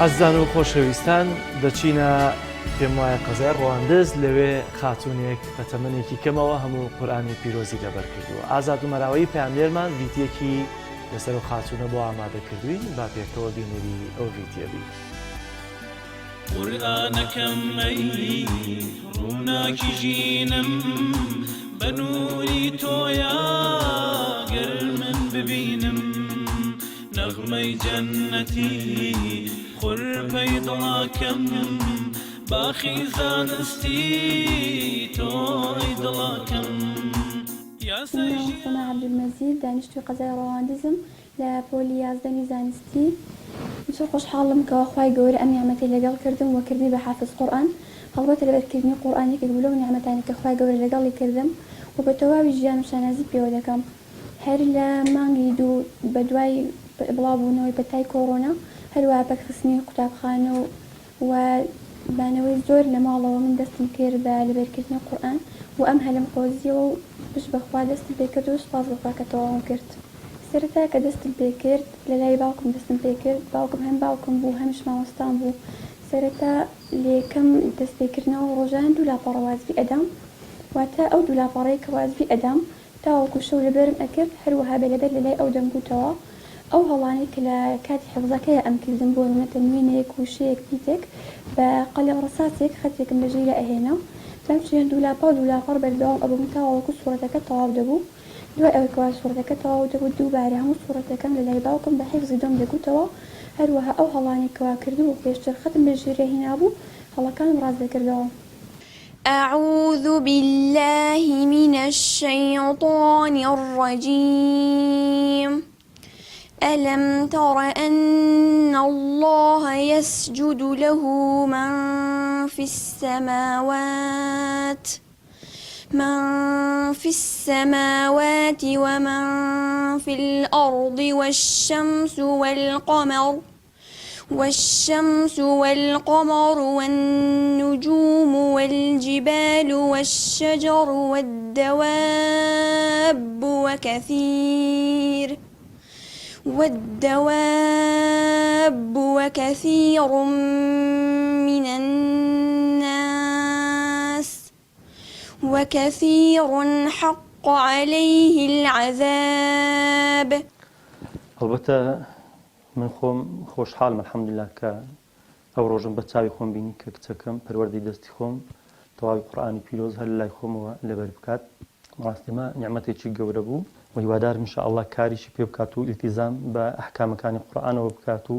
ئازیزان و خۆشەویستان دەچینە. پێم وایە قەزای ڕواندز، لەوێ خاتوونێک بە تەمەنێکی کەمەوە هەموو قورئانی پیرۆزی لەبەر کردووە. ئازاد عومەراوەیی پەیامنێرمان ڤیتیەکی لەسەر ئەو خاتوونە بۆ ئامادە کردووین، با پێکەوە بینەری ئەو ڤیتیە بین. قورئانەکەم ئەی ڕووناکی ژینم بە نووری تۆیا گەر من ببینم نەغمەی جەننەتی خورپەی دڵاکەم باخی زانستی تۆ ئەی دڵاکەم یاسای من سەما عەبدولمەجید دانیشتووی قەزای ڕەواندزم لە پۆلی یازدەمی زانستی. زۆر خۆشحاڵم کەوا خوای گەورە ئەم نیعمەتەی لەگەڵ کردم وە کردمی بە حافز قورئان هەڵبەتە لەبەرکردنی قورئان یەکێک بوو لەو نیعمەتانەی کە خوای گەورە لەگەڵی کردم وە بە تەواوی ژیانم شانازی پێوە دەکەم هەر لە مانگی دوو بە دوای بڵاو بوونەوەی پەتای کۆڕۆنا هەروەها پەکخستنی قوتابخانە و و مانەوەی زۆر لە ماڵەوە من دەستم کرد بە لەبەرکردنی قورئان و ئەم هەلەم قۆزیەوە و پشت بە خوا دەستم پێ کرد و سوپاس بۆ خوا کە تەواوم کرد. سەرەتا کە دەستم پێ کرد لە لای باوکم دەستم پێ کرد، باوکم هەم باوکم بوو هەمیش مامۆستام بوو، سەرەتا لە یەکەم دەست پێ کردنەوە ڕۆژانە دوو لاپەڕە واجبی ئەدام، واتە ئەو دوو لاپەڕەی کە واجبی ئەدام تاوەکو شەو لەبەرم ئەکرد، هەروەها بە لەبەر لەلای ئەو دەمگوتەوە ئەو هەڵانەی کە لە کاتی حیفزەکەیا ئەمکردن بۆ نمونە تەنوینێک، وشەیەک، پیتێک بە قەلەم ڕەساسێک خەتێکم لە ژێریا ئەهێنا بەم شێوەیە دوولاپەڕ دوولاپەڕ بەردەوام ئەبووم تاوەکو سوڕەتەکە تەواو دەبوو دوای ئەوەی کەوا سوڕەتەکە تەواو دەبوو دووبارە هەموو سوڕەتەکەم لەلای باوکم بە حیفزی دۆم دەگوتەوە هەروەها ئەو هەڵانەی کەوا کردبوو پێشتر خەتم لە ژێریا هینابوو هەڵەکانم ڕاست دەکردەوە. اعوذ باللە من الشیطان الرجیم الم تر ان اللە یسجد له من فی السماوات من فی السماوات ومن فی الارض والشمس والقمر والشمس والقمر والنجوم والجبال والشجر والدواب وكثير والدواب وكثير من الناس وكثير حق عليه العذاب. ئەڵبەتە من خۆم خۆشحاڵم الحمدللە کە ئەو ڕۆژەم بە چاوی خۆم بینی کە کچەکەم پەروەردەی دەستی خۆم تەواوی قورئانی پیرۆز هەر لەلای خۆمەوە لەبەر بکات بەڕاستی ئەمە نیعمەتێکی گەورە بوو و هیوادارم ان شاء اللە کاریشی پێ بکات و ئیلتیزام بە ئەحکامەکانی قورئانەوە بکات و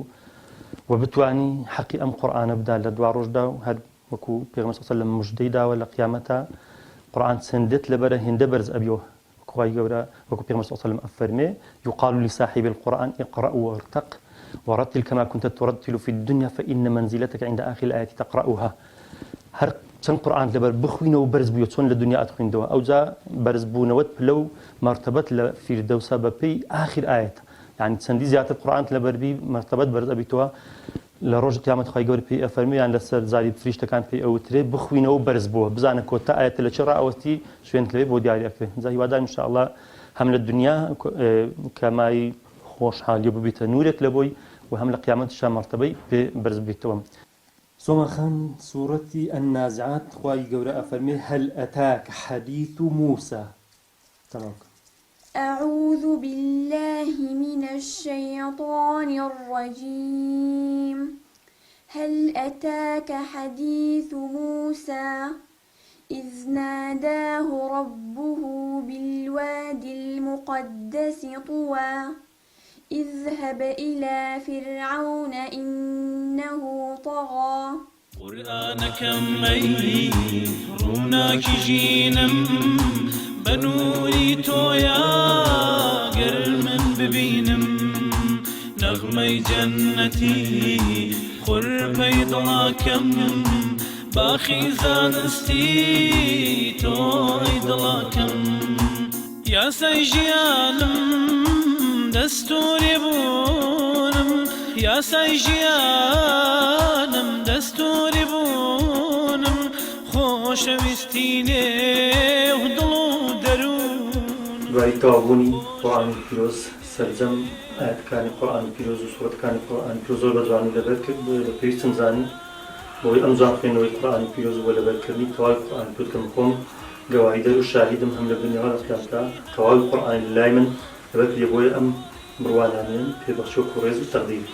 و بتوانی حەقی ئەم قورئانە بدات لە دواڕۆژدا و هەر وەکو پێغەمبەر صلی اللە علیه و سلم مژدەی داوە لە قیامەتا قورئان چەندت لەبەرە هێندە بەرز ئەبیەوە وەکو خوای گەورە وەکو پێغەمبەر صلی اللە علیه و سلم ئەفەرمێ یقال لصاحب القرآن اقرأ وارتق ورتل كما كنت ترتل في الدنيا فإن منزلتك عند آخر الآية تقرأها هەر چەند قورئانت لەبەر بخوینەوە بەرز بوویە چۆن لە دنیا ئەتخویندەوە ئەوجا بەرزبوونەوەت پلە و مەرتەبەت لە فیردەوسا بەپێی ئاخر ئایەت یعنی چەندی زیاتر قورئانت لەبەر بی مەرتەبەت بەرز ئەبیتەوە لە ڕۆژی قیامەت خوای گەورە پێی ئەفەرموێ یان لەسەر زاری فریشتەکان پێی ئەوترێ بخوینەوە بەرز بۆوە بزانە کۆتا ئایەتە لە چێ ڕائەوەستی شوێنت لەوێ بۆ دیاری ئەکرێ جا هیوادارم ان شاء اللە هەم لە دنیا کە مای خۆشحالی ببیتە نورێک لە بۆی و هەم لە قیامەتیشا مەرتەبەی پێ بەرز ببیتەوە. سۆما خان سوڕەتی النازعات خوای گەورە ئەفەرموێ هل اتاک حدیث موسی تەواو کە. اعوذ باللە من الشیطان الرجیم هل اتاک حدیث موسی اذ ناداه ربه بالواد المقدس طوی اذهب الی فرعون انه طغی. قورئانەکەم ئەی ڕووناکی ژینم بە نووری تۆیا گەر من ببینم نەغمەی جەننەتی خورپەی دڵاکەم باخی زانستی تۆ ئەی دڵاکەم. یاسای ژیانم دەستوری بوونم یاسای ژیانم دەستوری بوونم خۆشەویستی نێو دڵ و دەروونم. دوای تەواوبوونی قورئانی پیرۆز سەرجەم ئایەتەکانی قورئانی پیرۆز و سوڕەتەکانی قورئانی پیرۆز زۆر بە جوانی لەبەر کرد بۆیە بە پێویستم زانی. بەهۆی ئەم جوان خوێندنەوەی قورئانی پیرۆز و لەبەرکردنی تەواوی قورئانی پیرۆز کە من خۆم گەواهیدەر و شاهیدم هەم لە دونیا و لە قیامەتا تەواوی قورئانی لەلای من لەبەر کردیە بۆیە ئەم بڕوانامەیەم پێ بەخشی وەکو ڕێز و تەقدیرێک.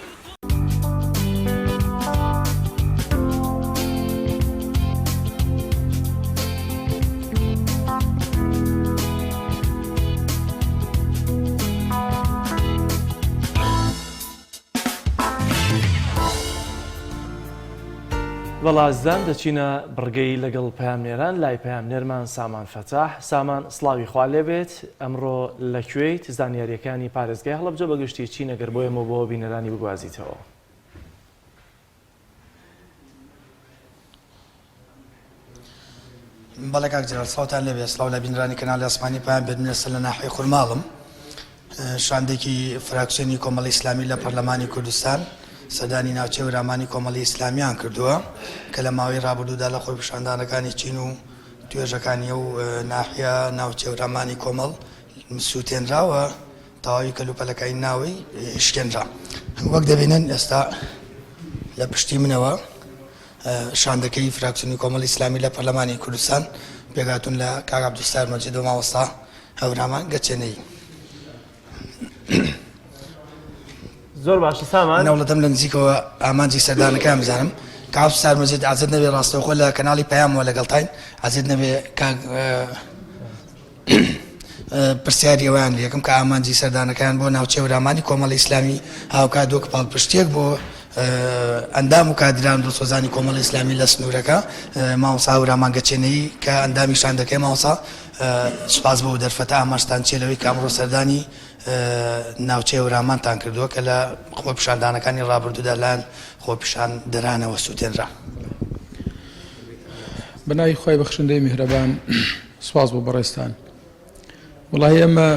بەڵا ئازیزان دەچینە بڕگەی لەگەڵ پەیامنێران لای پەیامنێرمان سامان فەتاح. سامان سڵاوی خوا لێبێت، ئەمڕۆ لە کوێیت، زانیارییەکانی پارێزگای هەڵەبجە بە گشتی چین ئەگەر بۆ ئێمە و بۆ بینەرانی بگوازیتەوە؟ بەڵێ کاک جەلال سڵاوتان لێبێ سڵاو لە بینرانی کەناڵی ئاسمانی پەیام بێت من ئێستا لە ناحیەی خورماڵم شاندێکی فراکسیۆنی کۆمەڵی ئیسلامی لە پەرلەمانی کوردستان سەردانی ناوچەی هەورامانی کۆمەڵی ئیسلامیان کردووە کە لە ماوەی ڕابردوودا لە خۆپیشاندانەکانی چین و توێژەکانی ئەو ناحیە ناوچەی هەورامانی کۆمەڵ سووتێنراوە تەواوی کەلوپەلەکانی ناوەی شکێنرا. وەک دەبینن ئێستا لە پشتی منەوە شاندەکەی فراکسیۆنی کۆمەڵی ئیسلامی لە پەرلەمانی کوردستان پێکهاتوون لە کاک عەبدولستار مەجید و مامۆستا هەورامان گەچێنەیی. زۆر باشە سامان. من هەوڵەدەم لە نزیکەوە ئامانجی سەردانەکەیان بزانم. کاک عەبدولستار مەجید عەزێت نەبێ ڕاستەوخۆ لە کەناڵی پەیامەوە لەگەڵتاین عەزێت نەبێ کاک پرسیاری ئەوەیان لێکم کە ئامانجی سەردانەکەیان بۆ ناوچەی هەورامانی کۆمەڵی ئیسلامی هاوکات وەک پاڵپشتیەک بۆ ئەندام و کادران دڵسۆزانی کۆمەڵی ئیسلامی لە سنوورەکە مامۆستا هەورامان گەچێنەیی کە ئەندامی شاندەکەی مامۆستا سوپاس بۆ دەرفەتە ئامانجتان چیە لەوەی کە ئەمڕۆ سەردانی ناوچەی هەورامانتان کردووە کە لە خۆپیشاندانەکانی ڕابردوودا لایەن خۆپیشاندەرانەوە سووتێنرا؟ بە ناوی خوای بەخشندەی میهرەبان سوپاس بۆ بەڕێزتان. وەڵاهی ئێمە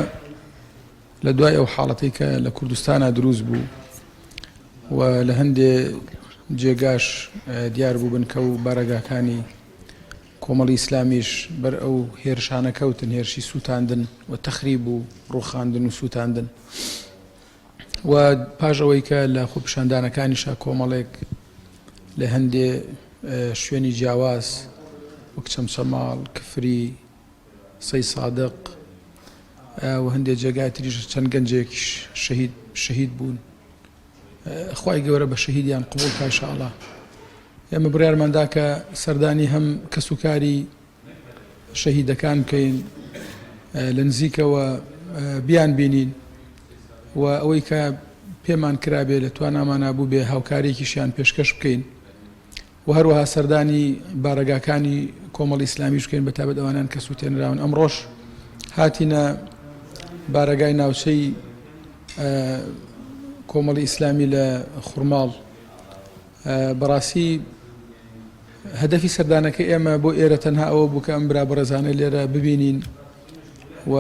لە دوای ئەو حاڵەتەی کە لە کوردستانا دروست بوو و لە هەندێ جێگاش دیار بوو بنکە و بارەگاکانی کۆمەڵی ئیسلامیش بەر ئەو هێرشانە کەوتن، هێرشی سووتاندن و تەخریب و ڕووخاندن و سووتاندن. و پاش ئەوەی کە لە خۆپیشاندانەکانیشا کۆمەڵێک لە هەندێ شوێنی جیاواز وەک چەمچەماڵ، کفری، سەی سادق و هەندێ جێگای تریش چەند گەنجێکیش شەهید شەهید بوون. خوای گەورە بە شەهیدیان قبوڵ کا ئیشاڵا. ئێمە بڕیارمان دا کە سەردانی هەم کەسوکاری شەهیدەکان بکەین لە نزیکەوە بیان بینین و ئەوەی کە پێمان کرابێ لە توانامانا بووبێ هاوکاریەکیشیان پێشکەش بکەین و هەروەها سەردانی بارەگاکانی کۆمەڵی ئیسلامیش بکەین بە تایبەت ئەوانان کە سووتێنراون ئەمڕۆش هاتینە بارەگای ناوچەی کۆمەڵی ئیسلامی لە خورماڵ بەڕاستی هەدەفی سەردانەکەی ئێمە بۆ ئێرە تەنها ئەوە بوو کە ئەم برا بەڕێزانە لێرە ببینین و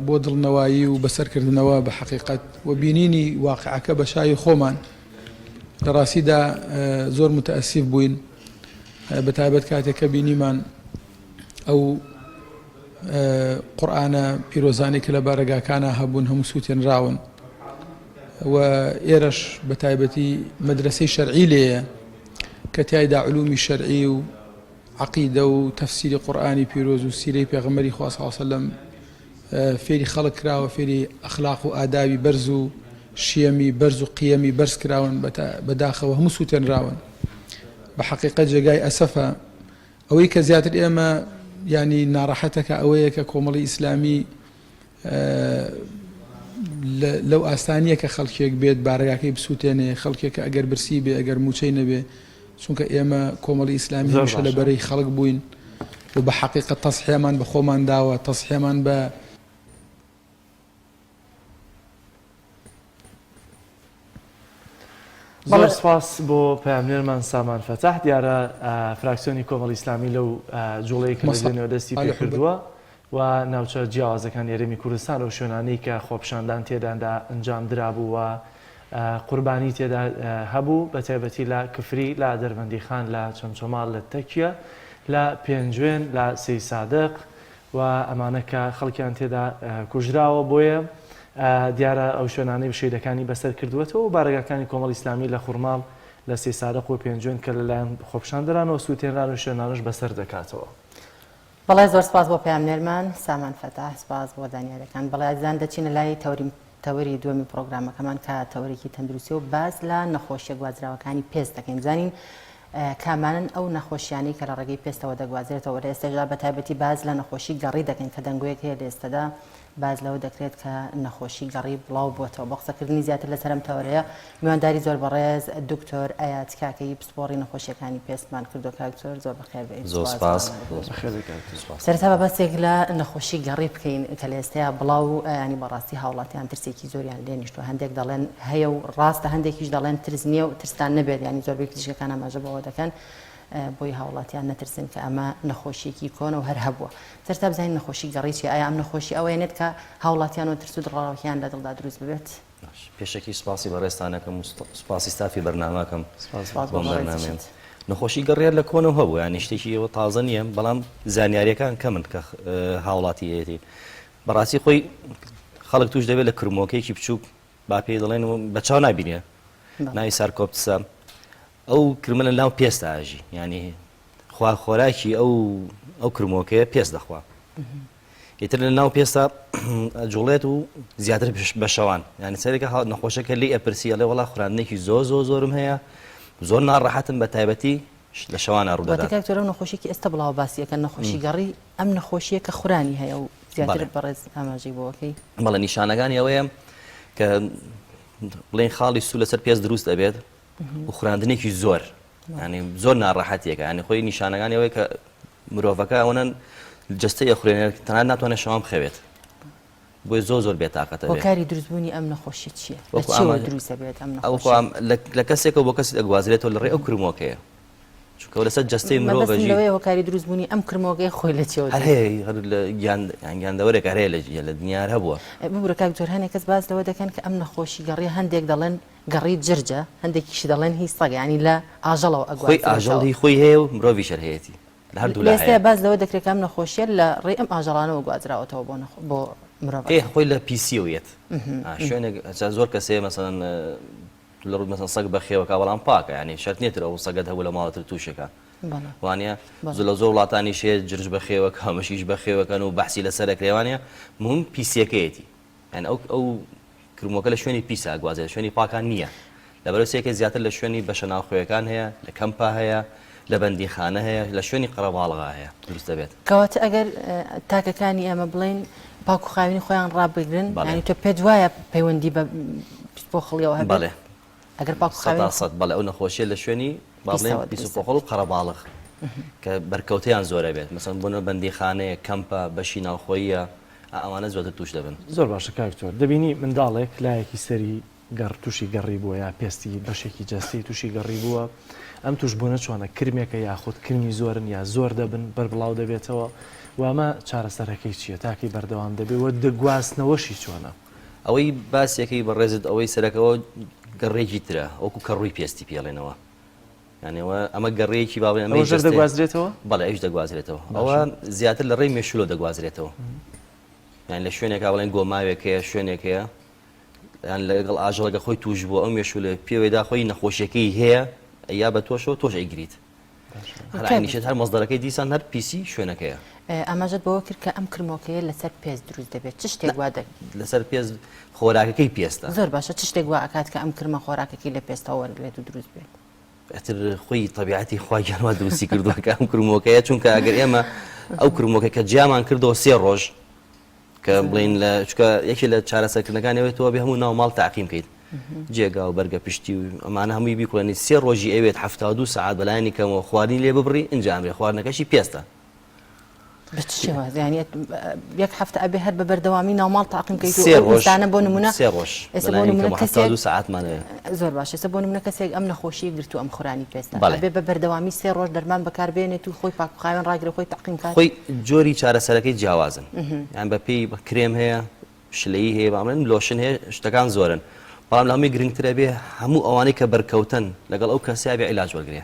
بۆ دڵنەوایی و بەسەرکردنەوە بە حەقیقەت و بینینی واقعەکە بە چاوی خۆمان لە ڕاستیدا زۆر متەئەسیف بووین بە تایبەت کاتێک کە بینیمان ئەو قورئانە پیرۆزانەی کە لە بارەگاکانە هەبوون هەموو سووتێنراون و ئێرەش بە تایبەتی مەدرەسەی شەرعی لێیە کە تیایدا علومی شەرعی و عەقیدە و تەفسیری قورئانی پیرۆز و سیرەی پێغەمبەری خوا صلی اللە علیه وسلم فێری خەڵک کراوە فێری ئەخلاق و ئادابی بەرز و شیەمی بەرز و قیەمی بەرز کراون بەداخەوە هەموو سووتێنراون بە حەقیقەت جێگای ئەسەفە ئەوەی کە زیاتر ئێمە ینی ناڕەحەتەکە ئەوەیە کە کۆمەڵی ئیسلامی لەو ئاستە نییە کە خەڵکێک بێت بارەگاکەی بسووتێنێ، خەڵکێک کە ئەگەر برسی بێ، ئەگەر مووچەی نەبێ، چونکە ئێمە کۆمەڵی ئیسلامی زۆر هەمیشە لە باشە. بەرەی خەڵک بووین و بە حەقیقەت تەزحیەمان بە خۆمان داوە، تەزحیەمان بە. زۆر سپاس بۆ پەیامنێرمان سامان فەتاح، دیارە فراکسیۆنی کۆمەڵی ئیسلامی لەو جوڵەیە کە لە دوێنێوە دەستی پێکردووە و ناوچە جیاوازەکانی هەرێمی کوردستان ئەو شوێنانەی کە خۆپیشاندان تێداندا ئەنجام درابوو و قوربانی تێدا هەبوو بە تایبەتی لە کفری لە دەربەندیخان لە چەمچەماڵ لە تەکیە لە پێنجوێن لە سەیسادق و ئەمانە کە خەڵکیان تێدا کوژراوە بۆیە دیارە ئەو شوێنانەی شەهیدەکانی بەسەر کردووەتەوە و بارەگاکانی کۆمەڵی ئیسلامی لە خورماڵ لە سەیسادق و پێنجوێن کە لەلایەن خۆپیشاندەرانەوە سووتێنران و شوێنانەش بەسەر دەکاتەوە. بەڵێ زۆر سپاس بۆ پەیامنێرمان سامان فەتاح سپاس بۆ زانیاریەکان بەڵێ ئازیزان دەچینە لای تەوری تەوەری دووەمی پرۆگرامەکەمان کە تەوەرێکی تەندروستی و باس لە نەخۆشیە گوازراوەکانی پێست دەکەین بزانین کامانن ئەو نەخۆشیانەی کە لە ڕێگەی پێستەوە دەگوازرێتەوە لە ئێستادا بە تایبەتی باس لە نەخۆشی گەڕی دەکەین کە دەنگۆیەک هەیە لە ئێستادا باس لەوە دەکرێت کە نەخۆشی گەڕی بڵاو بۆتەوە. بۆ قسەکردنی زیاتر لەسەر ئەم تەوەرەیە میوانداری زۆر بەڕێز دکتۆر ئەیاد کاکەیی پسپۆڕی نەخۆشیەکانی پێستمان کردووە. کاک دکتۆر زۆر بەخێر بێی. زۆر سپاس. بەخێر بێی کاک دکتۆر. سپاس. سەرەتا با باسێک لە نەخۆشی گەڕی بکەین کە لە ئێستەیا بڵاو ینی بەڕاستی هاوڵاتیان ترسێکی زۆریان لێ نیشتووە. هەندێک دەڵێن هەیە و ڕاستە، هەندێکیش دەڵێن ترس نییە و ترستان نەبێت، ینی زۆربەی پزیشکەکان ئاماژە بەوە دەکەن بۆی هاوڵاتیان نەترسن کە ئەمە نەخۆشیەکی کۆنە و هەر هەبووە. سەرەتا بزانین نەخۆشی گەڕی چیە؟ ئایا ئەم نەخۆشی ئەوەیەنێت کە هاوڵاتیان و ترس و دڵەڕاوکێیان لە دڵدا دروست ببێت؟ باش پێشەکی سوپاسی بەڕێزتان ئەکەم و سوپاسی ستافی بەرنامە ئەکەم سوپاس بۆ بۆم بەرنامەیە. بەڕێزیشت. نەخۆشی گەڕی هەر لە کۆنەوە هەبوو یانی شتێکی ئەوە تازە نییە بەڵام زانیارییەکان کەمن کە هاوڵاتی هەیەتی بەڕاستی خۆی خەڵک توش دەبێت لە کرمۆکەیەکی بچووک با پێی دەڵێن و بە چاو نابینێ ناوی سارکۆپتسە ئەو کرمە لە ناو پێستا ئەژی یانی خوا خۆراکی ئەو ئەو کرمۆکەیە پێست دەخوا ئیتر لە ناو پێستا ئەجوڵێت و زیاتر بە شەوان یعنی سەرێکە نەخۆشەکە لی ئەپرسی ئەڵێ وڵا خوراندنێکی زۆر زۆر زۆرم هەیە زۆر ناڕەحەتم بە تایبەتی لە شەوانە ڕوودەدات. واتە کاک تۆرە ئەو نەخۆشیەکی ئێستا بڵاوە باسی ئەکەن نەخۆشی گەڕی ئەم نەخۆشیە کە خورانی هەیە و زیاتر بەڕێز ئاماژەی بۆ ئەکەی. بەڵێ نیشانەکانی ئەوەیە کە بڵێن خاڵی سوور لەسەر پێست دروست ئەبێت و خوراندنێکی زۆر ینی زۆر ناڕەحەتێکە ینی خۆی نیشانەکانی ئەوەیە کە مرۆڤەکە ئەوەنە جەستەی ئەخورێنێت تەنانەت ناتوانێت شەوان بخەوێت بۆیە زۆر زۆر بێتاقەتە بێت. هۆکاری دروستبوونی ئەم نەخۆشیە چییە؟ لە چیەوە دروست دەبێت ئەم نەخۆشیە؟ لە کەسێکەوە بۆ کەسی دەگوازرێتەوە لە ڕێی ئەو کرمۆکەیە چونکە لەسەر جەستەی مرۆڤ مەبەستم لەوەیە هۆکاری دروستبوونی ئەم کرمۆکەیە خۆی لە چیەوە هەر هەیە هەر لە گیان گیاندەوەرێک هەر هەیە لە دنیا هەر هەبووە. ببورە کاک جۆر هەنێک کەس باس لەوە دەکەن کە ئەم نەخۆشی گەڕیە هەندێک دەڵێن گەڕی جرجە هەندێکیش دەڵێن هی سەگە یانی لە ئاژەڵەوە خۆی ئاژەڵ ئەگوازرێتەوە. هی خۆی هەیە و مرۆڤیش هەر هەیەتی لە هەردوولا لە ئێستایا هەیە. باس لەوە دەکرێت کە ئەم نەخۆشیە لە ڕێی ئەم ئاژەڵانەوە گوازراوەتەوە بۆ بۆ ئێ مرۆڤەکان. خۆی لە پیسیەوە یەت شوێنێک ئەجا زۆر کەس هەیە مەسەلەن لە ڕوو مەسەلەن سەگ بەخێوەکا بەڵام پاکە یانی شەرت نییە تر ئەو سەگەت هەبوو لە ماڵە تر تووشێکا بەڵێ وانە بەڵێ. لە زۆر وڵاتانیش هەیە جرج بەخێوەکا مشکیش بەخێوەکەن و بەحسی لەسەر ئەکرێ وانە مهم پیسیەکەیەتی یانی ئەو ئەو کرمۆکە لە شوێنی پیسا ئەگوازێت شوێنی پاکان نییە لەبەرئەوەی سێکە زیاتر لە شوێنی بەشە ناوخۆیەکان هەیە لە کەمپا هەیە لە بەندیخانە هەیە لە شوێنی قەرەباڵغا هەیە دروست دەبێت. کەواتە ئەگەر تاکەکانی ئێمە بڵێین پاک و خاوێنی خۆیان ڕابگرن بەڵێ. یانی تۆ پێت وایە پەیوەندی بە پیسپۆخڵیەوە هەبێت؟ بەڵێ. ئەگەر پاک و خاوێنی 100% بەڵێ ئەو نەخۆشیە لە شوێنی با بڵێین پیسەوە پیس و دروست پۆخڵ و قەرەباڵغ کە بەرکەوتەیان زۆرە بێت مەسەلەن بۆ نمونە بەندیخانەیە کەمپە بەشی ناوخۆییە ئەوانە زۆرتر توش دەبن. زۆر باشە کاک دکتۆر دەبینی منداڵێک لایەکی سەری گەڕ توشی گەڕی بووە یا پێستی بەشێکی جەستەی توشی گەڕی بووە ئەم توشبوونە چۆنە کرمێکە یاخود کرمی زۆرن یا زۆر دەبن بەربڵاو دەبێتەوە و ئەمە چارەسەرەکەی چییە تاکەی بەردەوام دەبێ و دەگواستنەوەشی چۆنە؟ ئەوەی باسیەکەی بەڕێزت ئەوەی سەرەکەوە گەڕێکی ترە وەکو کەڕووی پێستی پێڵێنەوە یانی ئەوە ئەمە گەڕەیەکی با بڵێین ئەمەی ئەوەش هەر جەستەیە. دەگوازرێتەوە؟ بەڵێ ئەویش دەگوازرێتەوە. ئەوە باشە. زیاتر لە ڕێی مێشوولەوە دەگوازرێتەوە. یانی لە شوێنێکا بڵێن گۆماوێک هەیە، شوێنێک هەیە، یان لەگەڵ ئاژەڵەکە خۆی تووش بووە، ئەو مێشوولە پێوەی دا خۆی نەخۆشیەکەی هەیە، یا بە تۆشەوە تۆش ئەیگریت. هەر عەینی شت هەر مەسدەرەکەی دیسان هەر پیسی شوێنەکەیە. ئاماژەت بەوە کرد کە ئەم کرمۆکەیە لەسەر پێست دروست دەبێت، چ شتێک وا دەک. لەسەر پێست خۆراکەکەی پێستە. زۆر باشە چ شتێک وا ئەکات کە ئەم کرمە خۆراکەکەی لە پێستەوە وەرگرێت و دروست بێت؟ ئیتر خۆی تەبیعەتی خوا گیان وا دروستی کردووە کە ئەم کرمۆکەیە چونکە ئەگەر ئێمە ئەو کرمۆکە کە جیامان کردەوە سێ ڕۆژ کە بڵین لە چکە یەکێ لە چارەسەرکردنەکانی ئەوەی تۆ بێ هەموو ناو ماڵ تاقیم کەیت جێگا و بەرگە پشتی و ئەمانە هەمووی بیکوڵێنی سێ ڕۆژی ئەوێت 72 سەعات بەلایەنی کەمەوە خواردنی لێ ببڕی ئینجا ئەمرێ خواردنەکەشی پێستە بە چ شێواز یانی یەک هەفتە ئەبێ هەر بە بەردەوامی ناوماڵ تاقیم کەیت و سێ ئەو ڕۆژ ئینسانە بۆ نمونە سێ ڕۆژ ئێستا بۆ بەلایەنی نمونە کەمەوە کەسێک 72 سەعاتمان ئەوێ زۆر باش ئێستا بۆ نمونە کەسێک ئەم نەخۆشیی گرتوو ئەم خورانی پێستە بەڵێ. ئەبێ بە بەردەوامی سێ ڕۆژ دەرمان بەکاربێنێت و خۆی پاک و خاوێن ڕاگرێ خۆی تەعقیم کات خۆی جۆری چارەسەرەکەی جیاوازن یان بە پێی کرێم هەیە شلەیی هەیە با بڵێن لۆشن هەیە شتەکان زۆرن بەڵام لە هەمووی گرنگتر ئەبێ هەموو ئەوانەی کە بەرکەوتەن لەگەڵ ئەو کەسە ئەبێ عیلاج وەرگرێ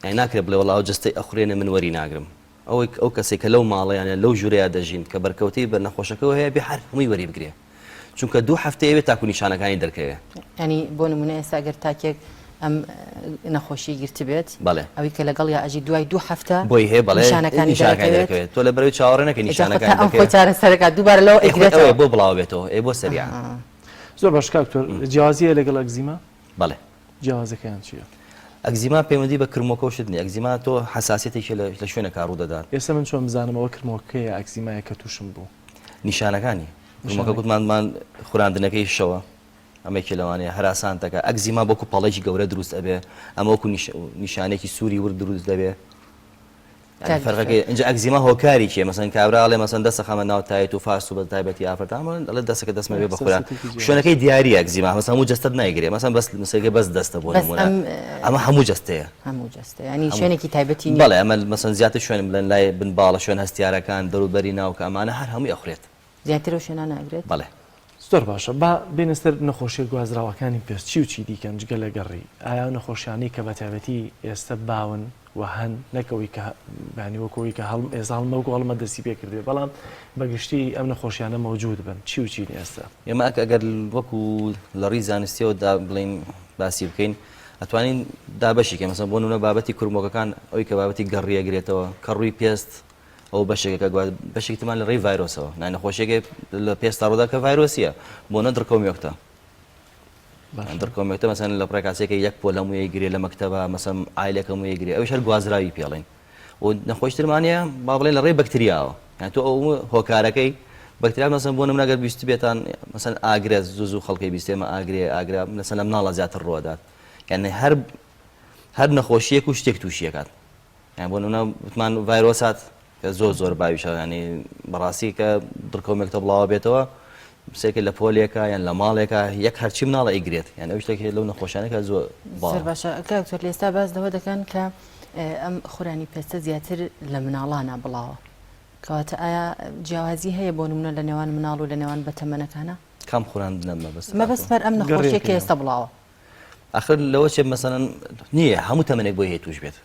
یانی ناکرێ بڵێ وەڵا ئەو جەستەی ئەخورێنێ من وەری ناگرم ئەوەی ئەو کەسێک کە لەو ماڵە یان لەو ژوورەیا دەژین کە بەرکەوتەی بە نەخۆشەکەوە هەیە بێ هەر هەمووی وەری بگرێ چونکە دوو هەفتەیە بێت تاکو نیشانەکانی دەرکەوێ. یانی بۆ نمونە ئێستا گەر تاکێک. ئەم نەخۆشی گرتبێت بەڵێ ئەوی کە لەگەڵیا ئەژی دوای دوو هەفتە بۆی هەیە بەڵێ نیشانەکانی نیشانەکانی دەرەکەوێت دەرەکەوێت تۆ لە بەرەوەی چاوەڕێ نەکەی ئینجا خۆ تا نیشانەکانی ئەم خۆی دەکەوێت چارەسەرەکات دووبارە لەوە ئەی خۆی ئەیگرێتەوە ئەوەیە بۆ بڵاو بێتەوە ئەی بۆ سەریعە ئەها. زۆر باش کاک دکتۆر جیاوازی هەیە لەگەڵ ئەکزیما؟ بەڵێ. جیاوازەکەیان چییە؟ ئەکزیما پەیوەندی بە کرمۆکە و شت نییە ئەکزیما تۆ حەساسیەتێکی لە لە شوێنێکا ڕوو دەدات. ئێستا من چۆن بزانم ئەوە کرمۆکەیە ئەکزیمایە کە تووشم بوو؟ نیشانەکانی کرمۆکە نیشانەکانی. گوتمان مان خوراندنەکەی شەوە ئەمە یەکێ لەوانەیە هەراسان دەکا ئەکزیما وەکو پەڵێکی گەورە دروست ئەبێ ئەمە وەکو نیشانێکی سووری ورد دروست دەبێ فەرقەکەی اینجا ئەکزیما هۆکاری چیە مەسەن کابرا ئەڵێ مەسەن دەسە خەمە ناو تایت و فاست و بە تایبەتی ئافرەتان ئەڵێ دەسەکە دەستمە بێ بەخورا شوێنەکەی دیاریە ئەکزیما مەسەن هەموو جەستەت نایگرێ مەسەن بەس مسەکە بەس دەستە بۆ نمونە ئەمە هەموو جەستەیە هەموو جەستە ینی شوێنێکی تایبەتی بەڵێ ئەمە مەسەن زیاتر شوێن بڵێن لای بن باڵە شوێن هەستیارەکان دەوروبەری ناوکە ئەمانە هەر هەمووی ئەخورێت زیاتر ئەو شوێنانە ئەگرێت؟ بەڵێ. زۆر باشە با بێینە سەر نەخۆشیە گوازراوەکانی پێست چی و چی دیکەن جگە لە گەڕی؟ ئایا ئەو نەخۆشیانەی کە بە تایبەتی ئێستە باون و هەن نەک ئەوەی کە یانی وەکو ئەوەی کە هەڵ ئێستا هەڵمە وەکو هەڵمە دەستی پێ کردبێ بەڵام بە گشتی ئەم نەخۆشیانە مەوجود بن چی و چین ئێستا؟ ئێمە ئەگەر وەکو لە ڕووی زانستیەوە دا بڵێین باسی بکەین ئەتوانین دابەشی کەین مەسەن بۆ نمونە بابەتی کورمۆکەکان ئەوەی کە بابەتی گەڕی ئەگرێتەوە کەڕووی پێست ئەوە بەشێکە کە گواد بەشێکی ترمان لە ڕێی ڤایرۆسەوە نا نەخۆشیەکەی لە پێستا ڕوودا کە ڤایرۆسیە بۆ نە دڕکەومێکتە دڕکەومێکتە مەسەن لە پڕێکاسێکە یەک پۆل هەمووی گرێ لە مەکتەبە مەسەن ئایلەکە هەمووی گرێ ئەویش هەر گوازراوی پێڵین و نەخۆشترمانە با بڵێن لە ڕێی بەکتریاوە یان تۆ ئەو هۆکارەکەی بەکتریا مەسەن بۆ نمونە گەر بیست بێتان مەسەن ئاگرە زوو زوو خەڵکی بیستێمە ئاگرێ ئاگرا مەسەن لە مناڵە زیاتر ڕوەدات یعنی هەر هەر نەخۆشیەک و شتێک تووشیەکات یان بۆ نمونە وتمان ڤایرۆسات کە زۆر زۆر باویشە ینی بەڕاستی کە دڕکەومێکتە بڵاوە بێتەوە سێکە لە پۆلێکە یان لە ماڵێکە یەک هەرچی مناڵە ئەیگرێت یان ئەو شتێک لەو نەخۆشانە کە زۆر زۆر باشە کاک دکتۆر لێستا باس لەوە دەکەن کە ئەم خورانی پێستە زیاتر لە مناڵانە بڵاوە کەواتە ئایا جیاوازی هەیە بۆ نمونە لە نێوان مناڵ و لە نێوان بەتەمەنەکانە کام خوراندنە مەبەست مەبەست هەر ئەم نەخۆشیە کە ئێستا بڵاوە ئەخر لەوە چێ مەسەلەن نییە هەموو تەمەنێک بۆی هەیە توش بێت.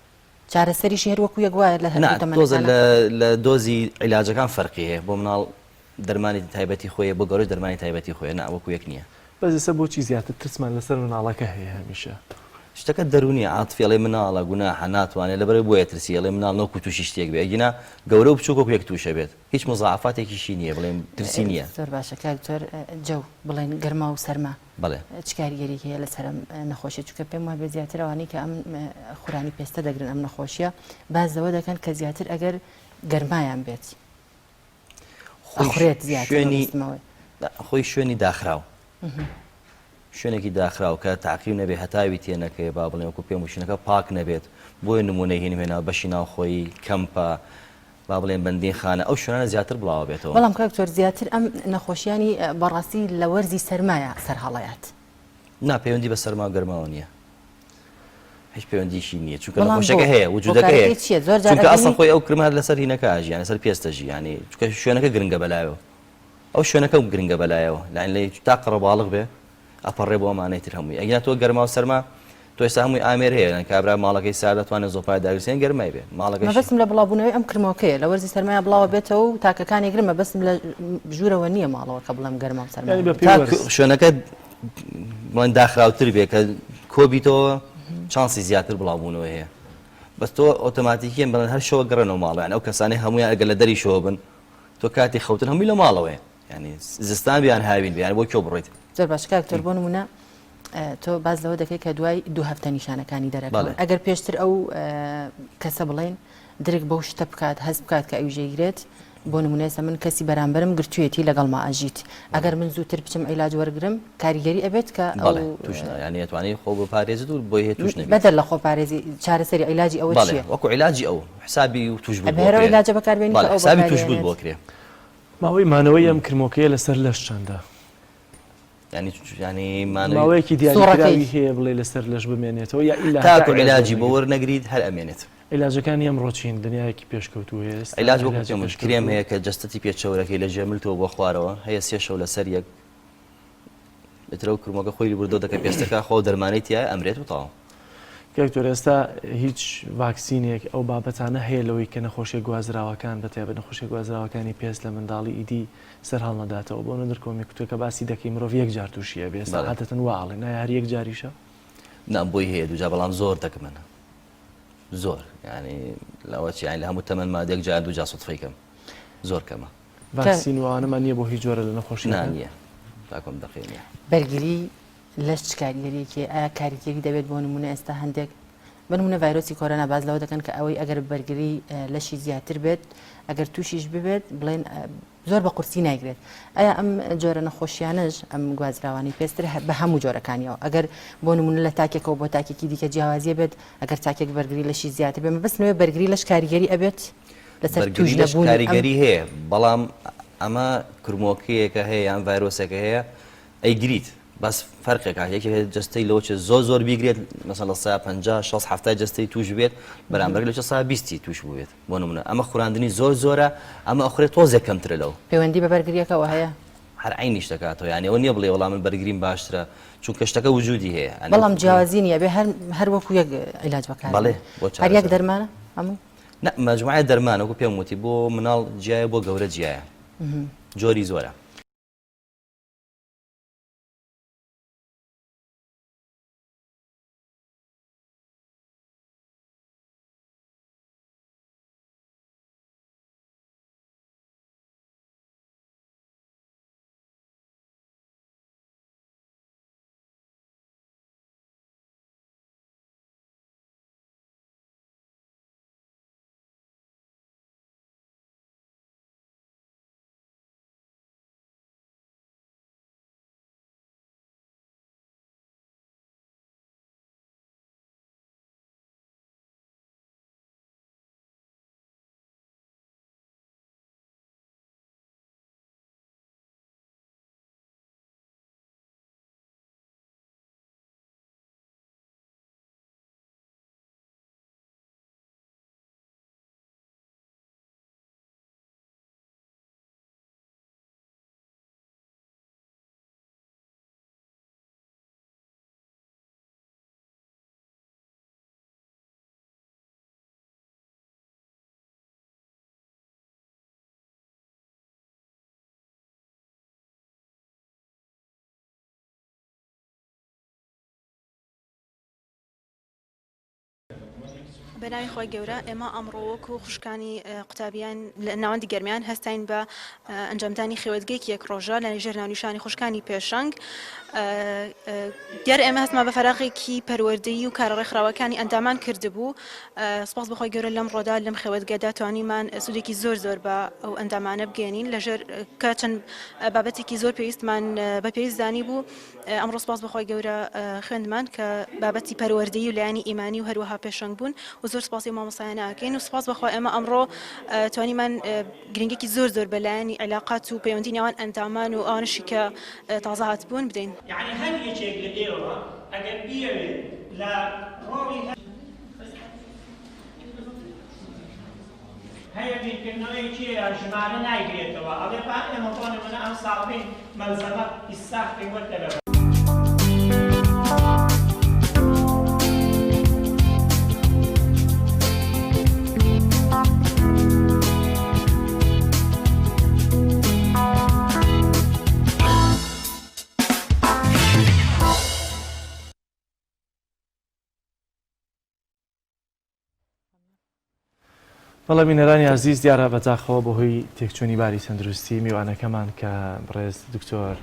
چارەسەریشی هەر وەکو یەک وایە لە هەردوو تەمەنەکانە؟ تۆزە لە دۆزی عیلاجەکان فەرقی هەیە بۆ مناڵ دەرمانی تایبەتی خۆیە بۆ گەورەش دەرمانی تایبەتی خۆیە نا وەکو یەک نییە. بەس ئێستا بۆچی زیاتر ترسمان لەسەر مناڵەکە هەیە هەمیشە؟ شتەکە دەروونیە عاتفی ئەڵێ مناڵە گوناحە ناتوانێت لەبەرئەوەی بۆیە ترسی ئەڵێ مناڵ نەوەکو توشی شتێک بێ ئەگینا گەورە و بچوک وەکو یەک توشە بێت هیچ مزاعەفاتێکیشی نییە بڵێن ترسی نییە. زۆر باشە کاک دکتۆر جەو بڵێن گەرما و سەرما بەڵێ. چ کاریگەریی هەیە لەسەر ئەم نەخۆشیە چونکە پێم وابێ زیاتر ئەوانەی کە ئەم خورانی پێستە دەگرن ئەم نەخۆشیە باس لەوە دەکەن کە زیاتر ئەگەر گەرمایان بێت ئەخورێت زیاتر شوێنی مەبەستمەوەی. خۆی شوێنی داخراو شوێنێکی داخراو کە تاقیو نەبێ هەتاوی تێ نەکەوێ با بڵێن وەکو پێم وشینەکە پاک نەبێت بۆیە نمونەی هینم هێنا بەشی ناوخۆیی کەمپە با بڵێن بەندین خانە ئەو شوێنانە زیاتر بڵاوە بێتەوە. بەڵام کاک دکتۆر زیاتر ئەم نەخۆشیانی بەڕاستی لە وەرزی سەرمایە سەرهەڵەیات. نا پەیوەندی بە سەرما و گەرماوە نییە هیچ پەیوەندیشی نییە چونکە بەڵام نەخۆشەکە بۆ؟ هەیە وجودەکە هەیە هۆکارەکەی چییە؟ زۆر جار چونکە ئەسڵ ئەبینی خۆی ئەو کرمە لەسەر هینەکە ئەژی یانی لەسەر پێستە ژی یانی چونکە شوێنەکە گرنگە بەلایەوە ئەو شوێنەکە گرنگە بەلایەوە لاین لە تا قەڕەباڵغ بێ ئەپەڕێ بۆ ئەمانەی تر هەمووی ئەگینا تۆ گەرما و سەرما تۆ ئێستا هەمووی ئامێر هەیە یان کابرا ماڵەکەی ساردە توانێت زۆپای داگرسێن گەرمای بێ ماڵەکەش مەبەستم لە بڵاوبوونەوەی ئەم کرمۆکەیە لە وەرزی سەرمایە بڵاوە بێتەوە و تاکەکانی گرم مەبەستم لە ژوورەوە نییە ماڵەوە کە بڵێم گەرما و سەرما یانی بە پێی تا وەرز. شوێنەکە بڵێن داخراوتر بێ کە کۆبیتەوە چانسی زیاتر بڵاوبوونەوە هەیە بەس تۆ ئۆتۆماتیکیان بڵێن هەر شەوە گەڕێنەوە ماڵیان ئەو کەسانەی هەمویان ئەگەر لە دەریشەوە بن تۆ کاتی خەوتن هەمووی لە ماڵەوەیە یانی زستان بێ یان هاوین بێ یانی بۆ کوێ بڕۆیت؟ زۆر باشە کاک دکتۆر بۆ نمونە تۆ باس لەوە دەکەی کە دوای دوو هەفتە نیشانەکانی دەرەکەون ئەگەر پێشتر ئەو کەسە بڵێن درک بەو شتە بکات هەست بکات کە ئەوی ژێگرێت بۆ نمونە ئێستا من کەسی بەرامبەرم گرتوویەتی لەگەڵما ئەژیت ئەگەر من زووتر بچم عیلاج وەرگرم کاریگەری ئەبێت کە بەڵێ توش ینی ئەتوانی خۆ بپارێزت و بۆی هەیە توش نەبیت بەدەر لە خۆپارێزی چارەسەری عیلاجی ئەوە بەڵێ چییە؟ وەکو عیلاجی ئەو حسابی و توش بوو ئەبێ هەر ئەو عیلاجە بەکاربێنی کە ئەو حسابی توش بوو بەکارێنێت. بۆ کرێ ماوەی مانەوەی ئەم کرمۆکەیە لەسەر لەش چەندە؟ یانی یانی مانەوەی ماوەیەکی سوڕەکەی. دیاریکراوی هەیە بڵێ لەسەر لەش بمێنێتەوە یا ئیلا هەتا تاکو عیلاج عیلاجی بۆ وەرنەگری؟ وەرنەگریت هەر ئەمێنێت. عیلاجەکانی ئەمڕۆ چین؟ دنیایەکی پێشکەوتوو هەیە ئێستا عیلاج وەکو عیلاجی پێم وت کرێم پێشکەوتوو. هەیە کە جەستەتی پێ چەورەکەی لە ژێر ملتەوە بۆ خوارەوە هەیە سێ شەو لەسەر یەک ئیتر ئەو کرمۆکە خۆی لبردۆ دەکە پێستەکە خۆ دەرمانەی تایە ئەمرێت و تەواو. کاک دکتۆر ئێستا هیچ ڤاکسینێک ئەو بابەتانە هەیە لەوەی کە نەخۆشیە گوازراوەکان بە تایبەت نەخۆشیە گوازراوەکانی پێست لە منداڵی ئیدی سەر هەڵنەداتەوە بۆ نەدر کۆمی کوتەکە باسی دەکەی مرۆڤ یەک جار تووشی ئەبێ ئێستا بەڵێ. عادەتەن وا ئەڵێن ئایا هەر یەک جاریشە؟ نا بۆی هەیە دووجار بەڵام زۆر دەگمەنە زۆر یعنی لەوە چی یعنی لە هەموو تەمەنما یەک جار دووجار سوتفەی کەم زۆر کەمە. ڤاکسین و ئەوانەمان نییە بۆ هیچ جۆرە لە نەخۆشیەکان؟ نا نییە تاکو ئەم دەقەیە نییە. بەرگری لەش چ کاریگەریەکی هەیە؟ ئایا کاریگەری دەبێت بۆ نمونە ئێستا هەندێک بە نمونە ڤایرۆسی کۆرۆنا باس لەوە دەکەن کە ئەوەی ئەگەر بەرگری لەشی زیاتر بێت ئەگەر تووشیش ببێت بڵێن زۆر بە قورسی نایگرێت ئایا ئەم جۆرە نەخۆشیانەش ئەم گوازراوانەی پێستر بە هەموو جۆرەکانیەوە ئەگەر بۆ نمونە لە تاکێکەوە بۆ تاکێکی دیکە جیاوازیە بێت ئەگەر تاکێک بەرگری لەشی زیاتر بێت مەبەستم لەوەیە بەرگری لەش کاریگەری ئەبێت لەسەر توش بەرگری لەش نەبوونی ئەم کاریگەری هەیە بەڵام ئەمە کرمۆکەیەکە هەیە یان ڤایرۆسێکە هەیە ئەیگریت بەس فەرقێکە یەکێک جەستەی لەوە چێت زۆر زۆر بیگرێت مەسەلەن 50 60 70 جەستەی توش بێت بەرامبەر لە 20 توش بووێت بۆ نمونە ئەمە خوراندنی زۆر زۆرە ئەمە ئەخورێت تۆزێک کەمترە لەو. پەیوەندی بە بەرگریەکەوە هەیە؟ هەر عەینی شتەکاتەوە یانی ئەوە نیە بڵێ وەڵا من بەرگریم باشترە چونکە شتەکە وجودی هەیە یانی بەڵام جیاوازی نیە بێ هەر هەر وەکو یەک عیلاج بەکار بەڵێ بۆ هەر یەک چارەسەر دەرمانە هەمووی؟ نا مەجموعەی دەرمانە وەکو پێم وتی بۆ مناڵ جیایە بۆ گەورە جیایە جۆری زۆرە. بەناوی خوای گەورە ئێمە ئەمڕۆ وەکو خوشکانی قوتابیان لە ناوەندی گەرمیان هەستاین بە ئەنجامدانی خێوەتگەیەکی یەک ڕۆژە لە ژێر ناونیشانی خوشکانی پێشەنگ دیارە ئێمە هەستمان بە فەراغێکی پەروەردەیی و کارە ڕێکخراوەکانی ئەندامان کردبوو سپاس بەخوای گەورە لەم ڕۆدا لەم خێوەتگەدا توانیمان سوودێکی زۆر زۆر بە ئەو ئەندامانە بگەێنین لەژێر کە چەند بابەتێکی زۆر پێویستمان بە پێویست زانی بوو ئەمڕۆ سپاس بەخوای گەورە خوێندمان کە بابەتی پەروەردەیی و لایەنی ئیمانی و هەروەها پێشەنگ بوون و زۆر سپاسی مامۆستایانە ئەکەین و سپاس بەخوا ئێمە ئەمڕۆ توانیمان گرنگێکی زۆر زۆر بە لایەنی عیلاقات و پەیوەندی نێوان ئەندامان و ئەوانەشی کە تازە هاتبوون بدەین. یەعنی هەر یەکێک لە ئێوە ئەگەر بیەوێت لە ڕۆڵی هەر. هەیە بیرکردنەوەی کێیە ژمارە نایگرێتەوە ئەڵێ با ئێمە بۆ نمونە ئەمساڵ بێین مەلزەمە ئیساخ کەین وەک تەلەبە. بەڵێ بینەرانی ئازیز دیارە بەداخەوە بەهۆی تێکچوونی باری تەندروستی میوانەکەمان کە بەڕێز دکتۆر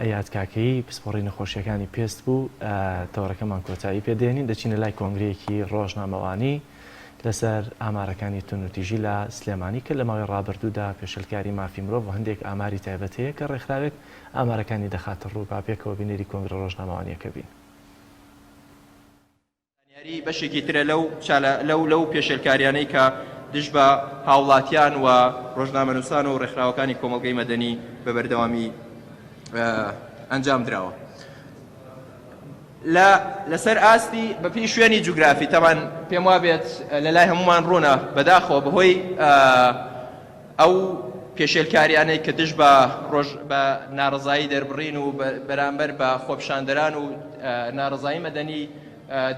ئەیاد کاکەیی پسپۆڕی نەخۆشیەکانی پێست بوو تەوەرەکەمان کۆتایی پێدێنین دەچینە لای کۆنگرەیەکی ڕۆژنامەوانی لەسەر ئامارەکانی توندوتیژی لە سلێمانی کە لە ماوەی ڕابردوودا پێشلکاری مافی مرۆڤ و هەندێک ئاماری تایبەت هەیە کە ڕێکخراوێک ئامارەکانی دەخاتە ڕوو با پێکەوە بینەری کۆنگرە ڕۆژنامەوانیەکە بین. زانیاری بەشێکی ترە لەو چالا لەو لەو پێشێلکاریانەی کە دژ بە هاوڵاتیان و ڕۆژنامەنووسان و ڕێکخراوەکانی کۆمەڵگەی مەدەنی بە بەردەوامی ئەنجام دراوە. لە لەسەر ئاستی بەپێی شوێنی جوگرافی تەبان پێم وابێت لە لای هەمومان ڕوونە بەداخەوە بەهۆی ئەو پێشێلکاریانەی کە دژ بە ڕۆژ بە ناڕەزایی دەربڕین و بەرامبەر بە خۆپیشاندەران و ناڕەزایی مەدەنی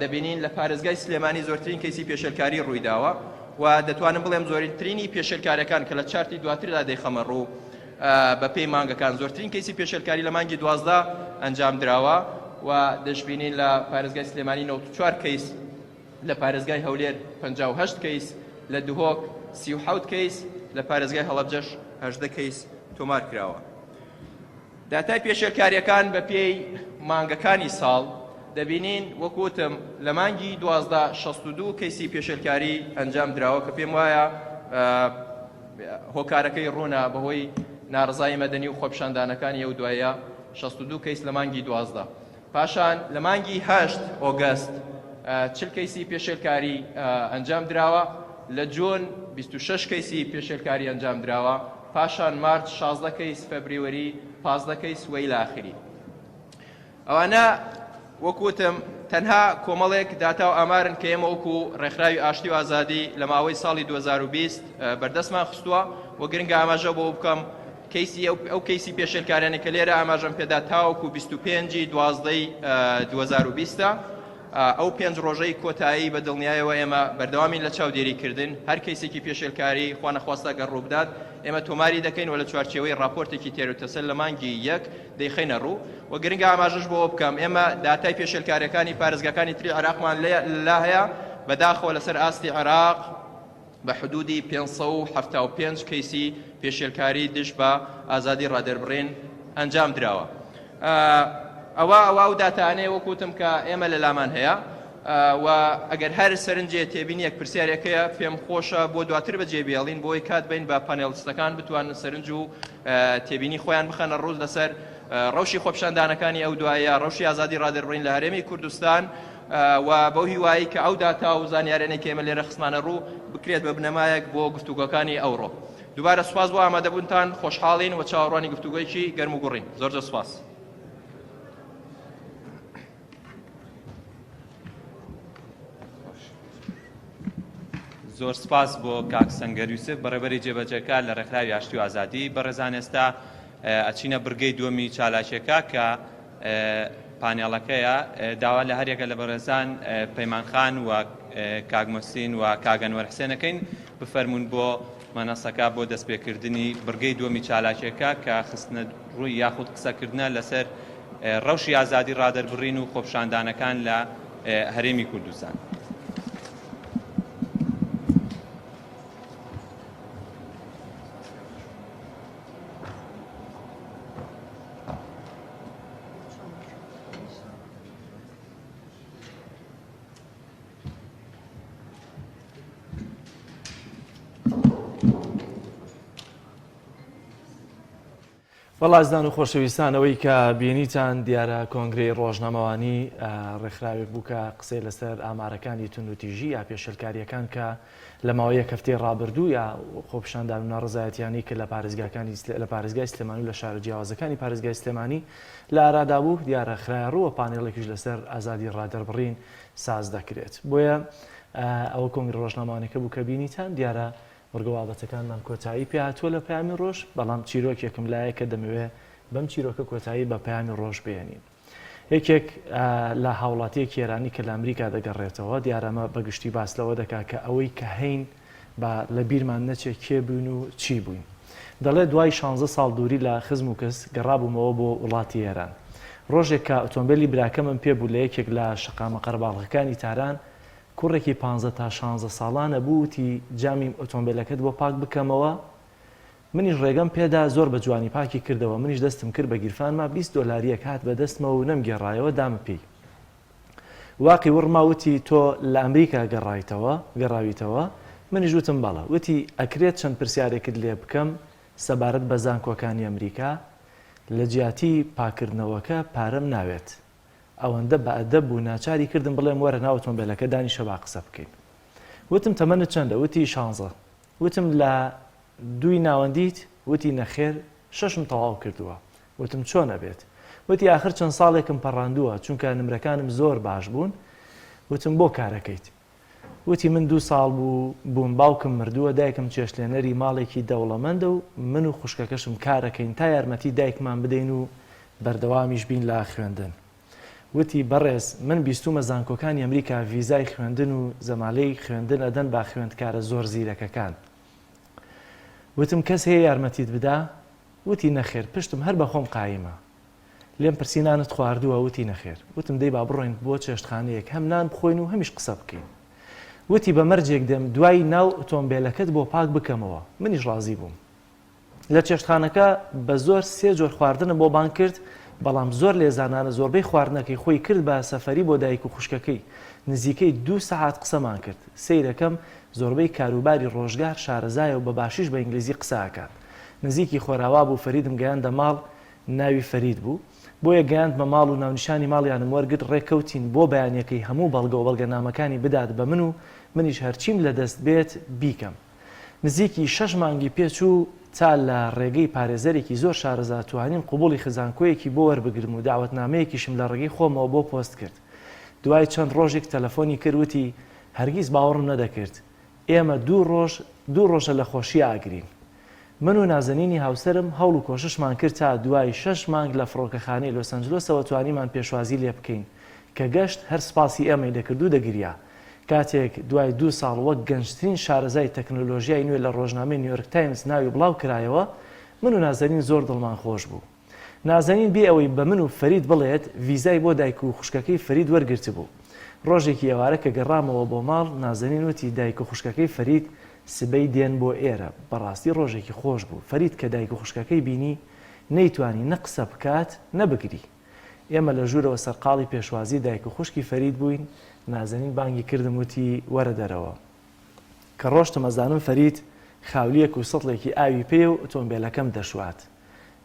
دەبینین لە پارێزگای سلێمانی زۆرترین کەیسی پێشێلکاری ڕوویداوە و دەتوانم بڵێم زۆرترینی پێشێلکاریەکان کە لە چارتی دواتردا دەیخەمە ڕوو بە پێی مانگەکان زۆرترین کەیسی پێشێلکاری لە مانگی 12 ئەنجام دراوە. و دەشبینین لە پارێزگای سلێمانی 94 کەیس، لە پارێزگای هەولێر 58 کەیس، لە دهۆک 37 کەیس، لە پارێزگای هەڵەبجەش 18 کەیس تۆمار کراوە. داتای پێشێلکارییەکان بەپێی مانگەکانی ساڵ دەبینین وەک وتم لە مانگی 12 62 کەیسی پێشێلکاری ئەنجام دراوە کە پێم وایە هۆکارەکەی ڕوونە بەهۆی ناڕزایی مەدەنی و خۆپیشاندانەکانی ئەو دوایە 62 کەیس لە مانگی 12 پاشان لە مانگی هەشت ئۆگەست 40 کەیسی پێشێلکاری ئەنجام دراوە لە جون 26 کەیسی پێشێلکاری ئەنجام دراوە پاشان مارچ 16 کەیس فەبریوەری 15 کەیس وە ئیلا ئاخری. ئەوانە وەک وتم تەنها کۆمەڵێک داتا و ئامارن کە ئێمە وەکو ڕێکخراوی ئاشتی و ئازادی لە ماوەی ساڵی 2020 بەردەستمان خستووە و گرنگە ئاماژە بۆ بکەم کەیسی ئەو کەیسی پێشێلکاریانە کە لێرە ئاماژەم پێدا تاوەکو 25 دوازدەی 2020 ئەو پێنج ڕۆژەی کۆتایی بە دڵنیایەوە ئێمە بەردەوامین لە چاودێریکردن، هەر کەیسێکی پێشێلکاری خوانەخواستە گەر ڕووبدات ئێمە تۆماری دەکەین و لە چوارچێوەی ڕاپۆرتێکی تێروتەسەل لە مانگی یەک دەیخەینە ڕوو و گرنگە ئاماژەش بەوە بکەم ئێمە داتای پێشێلکاریەکانی پارێزگاکانی تری عێراقمان لا هەیە بەداخەوە لەسەر ئاستی عێراق بە حدودی 575 کەیسی پێشێلکاری دژ بە ئازادی ڕادەربڕین ئەنجام دراوە. ئەوە ئەوە ئەو داتانەیە وەک وتم کە ئێمە لە لامان هەیە و ئەگەر هەر سەرنجێ تێبینیەک پرسیارێکەیە پێم خۆشە بۆ دواتر بەجێ بێڵین بۆی کات بین بە پانێڵستەکان بتوانن سەرنج و تێبینی خۆیان بخەنە ڕوو لەسەر ڕەوشی خۆپیشاندانەکانی ئەو دوایە ڕەوشی ئازادی ڕادەربڕین لە هەرێمی کوردستان و بەو هیوایی کە ئەو داتا و زانیارانەی کە ئێمە لێرە خستمانە ڕوو بکرێت بە بنەمایەک بۆ گفتوگۆکانی ئەوڕۆ. دووبارە سوپاس بۆ ئامادەبوونتان، خۆشحاڵین و چاوەڕوانی گفتوگۆیەکی گەرم و گوڕین. زۆر زۆر سوپاس. زۆر سپاس بۆ کاک سەنگەر یوسف بەڕێبەری جێبەجێکار لە ڕێکخراوی ئاشتی و ئازادی بەڕێزان ئێستا ئەچینە بڕگەی دووەمی چالاکیەکە کە پانێڵەکەیە، داوا لە هەریەکە لە بەڕێزان پەیمان خان و کاک موحسین و کاک ئەنوەر حسێن ئەکەین بفەرموون بۆ مەنەسەکە بۆ دەستپێکردنی بڕگەی دووەمی چالاکیەکە کە خستنە ڕووی یاخود قسەکردنە لەسەر ڕەوشی ئازادی ڕادەربڕین و خۆپیشاندانەکان لە هەرێمی کوردستان. بەڵێ ئازیزان و خۆشەویستان ئەوەی کە بینیتان دیارە کۆنگرەی ڕۆژنامەوانی ڕێکخراوێک بوو کە قسەی لەسەر ئامارەکانی توندوتیژی یا پێشێلکارییەکان کە لە ماوەی یەک هەفتەی ڕابردوو یا خۆپیشاندان و ناڕەزایەتیانەی کە لە پارێزگاکانی لە پارێزگای سلێمانی و لە شارە جیاوازەکانی پارێزگای سلێمانی لە ئارادا بوو دیارە خرایە ڕووە پانێڵێکیش لەسەر ئازادی ڕادەربڕین ساز دەکرێت بۆیە ئەوە کۆنگرە ڕۆژنامەوانەکە بوو کە بینیتان دیارە بڕگە بابەتەکانمان کۆتایی پێهاتووە لە پەیامی ڕۆژ بەڵام چیرۆکێکم لایە کە دەمەوێ بەم چیرۆکە کۆتایی بە پەیامی ڕۆژ بێنین. یەکێک لە هاوڵاتییەکی ئێرانی کە لە ئەمریکا دەگەڕێتەوە، دیارە ئەمە بە گشتی باس لەوە دەکات کە ئەوەی کە هەین با لە بیرمان نەچێت کێ بووین و چی بووین. دەڵێ دوای شانزە ساڵ دووری لە خزم و کەس گەڕابوومەوە بۆ وڵاتی ئێران. ڕۆژێک کە ئۆتۆمبێلی براکەمم پێ بوو لە یەکێک لە شەقامە قەرەباڵغەکانی تاران کوڕێکی پانزە تا شانزە ساڵانە بوو وتی جامی ئۆتۆمبێلەکەت بۆ پاک بکەمەوە؟ منیش ڕێگەم پێدا زۆر بە جوانی پاکی کردەوە منیش دەستم کرد بە گیرفانما 20 دۆلاریەک هات بە دەستمەوە و نەمگێڕایەوە دامە پێی واقی وڕما وتی تۆ لە ئەمریکا گەڕایتەوە گەڕاویتەوە منیش وتم بەڵێ وتی ئەکرێت چەند پرسیارێکت لێ بکەم سەبارەت بە زانکۆکانی ئەمریکا لە جیاتی پاکردنەوەکە پارەم ناوێت ئەوەندە بە ئەدەب بوو ناچاری کردم بڵێم وەرە ناو ئۆتۆمبێلەکە دانیشە با قسە بکەین وتم تەمەنت چەندە وتی شانزە وتم لە دووی ناوەندیت؟ وتی نەخێر شەشم تەواو کردووە. وتم چۆن ئەبێت؟ وتی ئاخر چەند ساڵێکم پەڕاندووە چونکە نمرەکانم زۆر باش بوون. وتم بۆ کارەکەیت؟ وتی من دوو ساڵ بوو بووم باوکم مردووە دایکم چێشتلێنەری ماڵێکی دەوڵەمەندە و من و خوشکەکەشم کارەکەین تا یارمەتی دایکمان بدەین و بەردەوامیش بین لە خوێندن. وتی بەڕێز من بیستوومە زانکۆکانی ئەمریکا ڤیزای خوێندن و زەمالەی خوێندن ئەدەن بە خوێندکارە زۆر زیرەکەکان. وتم کەس هەیە یارمەتیت بدا؟ وتی نەخێر پشتم هەر بە خۆم قایمە. لێم پرسی نانت خواردووە؟ وتی نەخێر. وتم دەی با بڕۆین بۆ چێشتخانەیەک هەم نان بخۆین و هەمیش قسە بکەین. وتی بە مەرجێک دێم دوای ناو ئۆتۆمبێلەکەت بۆ پاک بکەمەوە. منیش ڕازی بووم. لە چێشتخانەکە بە زۆر سێ جۆر خواردنم بۆ بانگ کرد، بەڵام زۆر لێزانانە زۆربەی خواردنەکەی خۆی کرد بە سەفەری بۆ دایک و خوشکەکەی. نزیکەی دوو سەعات قسەمان کرد. سەیرەکەم زۆربەی کاروباری ڕۆژگار شارەزایە و بە باشیش بە ئینگلیزی قسە ئەکات. نزیکی خۆراوا بوو فەریدم گەیاندە ماڵ، ناوی فەرید بوو. بۆیە گەیاندمە ماڵ و ناونیشانی ماڵیانم وەرگرت، ڕێککەوتین بۆ بەیانیەکەی هەموو بەڵگە و بەڵگەنامەکانی بدات بە من و منیش هەرچیم لە دەست بێت بیکەم. نزیکی شەش مانگی پێچوو تا لە ڕێگەی پارێزەرێکی زۆر شارەزا توانیم قبوڵی خزانکۆیەکی بۆ وەربگرم و دەعوەتنامەیەکیشم لە ڕێگەی خۆمەوە بۆ پۆست کرد. دوای چەند ڕۆژیک تەلەفۆنی کرد وتی هەرگیز باوەڕم نەدەکرد ئێمە دوو ڕۆژ دوو ڕۆژە لە خۆشییا ئەگرین. من و نازەنینی هاوسەرم هەوڵ و کۆششمان کرد تا دوای شەش مانگ لە فڕۆکەخانەی لۆسەنجلۆسەوە توانیمان پێشوازی لێ بکەین. کە گەشت هەر سپاسی ئێمەی دەکرد و دەگریا. کاتێک دوای دوو ساڵ وەک گەنجترین شارەزای تەکنۆلۆژیای نوێ لە ڕۆژنامەی نیویۆرک تایمز ناوی بڵاو کرایەوە، من و نازەنین زۆر دڵمان خۆش بوو. نازەنین بێ ئەوەی بە من و فەرید بڵێت، ڤیزای بۆ دایک و خوشکەکەی فەرید وەرگرتبوو. ڕۆژێکی ئێوارە کە گەڕامەوە بۆ ماڵ، نازەنین وتی دایک و خوشکەکەی فەرید سبەی دێن بۆ ئێرە. بەڕاستی ڕۆژێکی خۆش بوو. فەرید کە دایک و خوشکەکەی بینی، نەیتوانی نە قسە بکات، نە بگری. ئێمە لە ژوورەوە سەرقاڵی پێشوازی دایک و خوشکی فەرید بووین، نازەنین بانگی کردم وتی وەرە دەرەوە. کە ڕۆشتم ئەزانم فەرید خاولییەک و سەتڵێکی ئاوی پێیە و ئۆتۆمبێلەکەم دەشوات.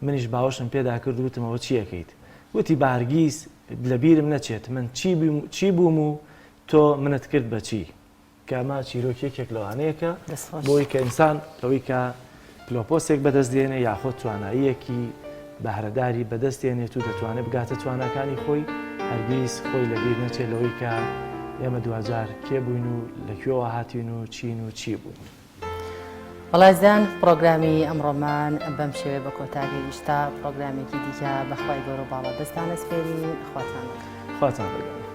منیش باوەشم پێدا کرد و وتم ئەوە چی ئەکەیت؟ وتی با هەرگیز لە بیرم نەچێت من چی بووم و تۆ منت کرد بە چی؟ کە ئەمە چیرۆکی یەکێک لەوانەیە کە بۆی کە ئینسان لەوەی کە پلۆپۆسێک بەدەست دێنێ یاخود تواناییەکی بەهرەداری بەدەست دێنێت و دەتوانێت بگاتە تواناکانی خۆی هەرگیز خۆی لەبیر نەچێت لەوەی کە ئێمە دواجار کێ بووین و لە کوێوە هاتین و چین و چی بووین. وەڵازان پرۆگرامی ئەمڕۆمان بەم شێوەیە بە کۆتا گەیشت تا پرۆگرامێکی دیکە بەخوای گەورە و باڵا دەستان ئەسپێرین خواتان لەگەڵ. خواتان لەگەڵ.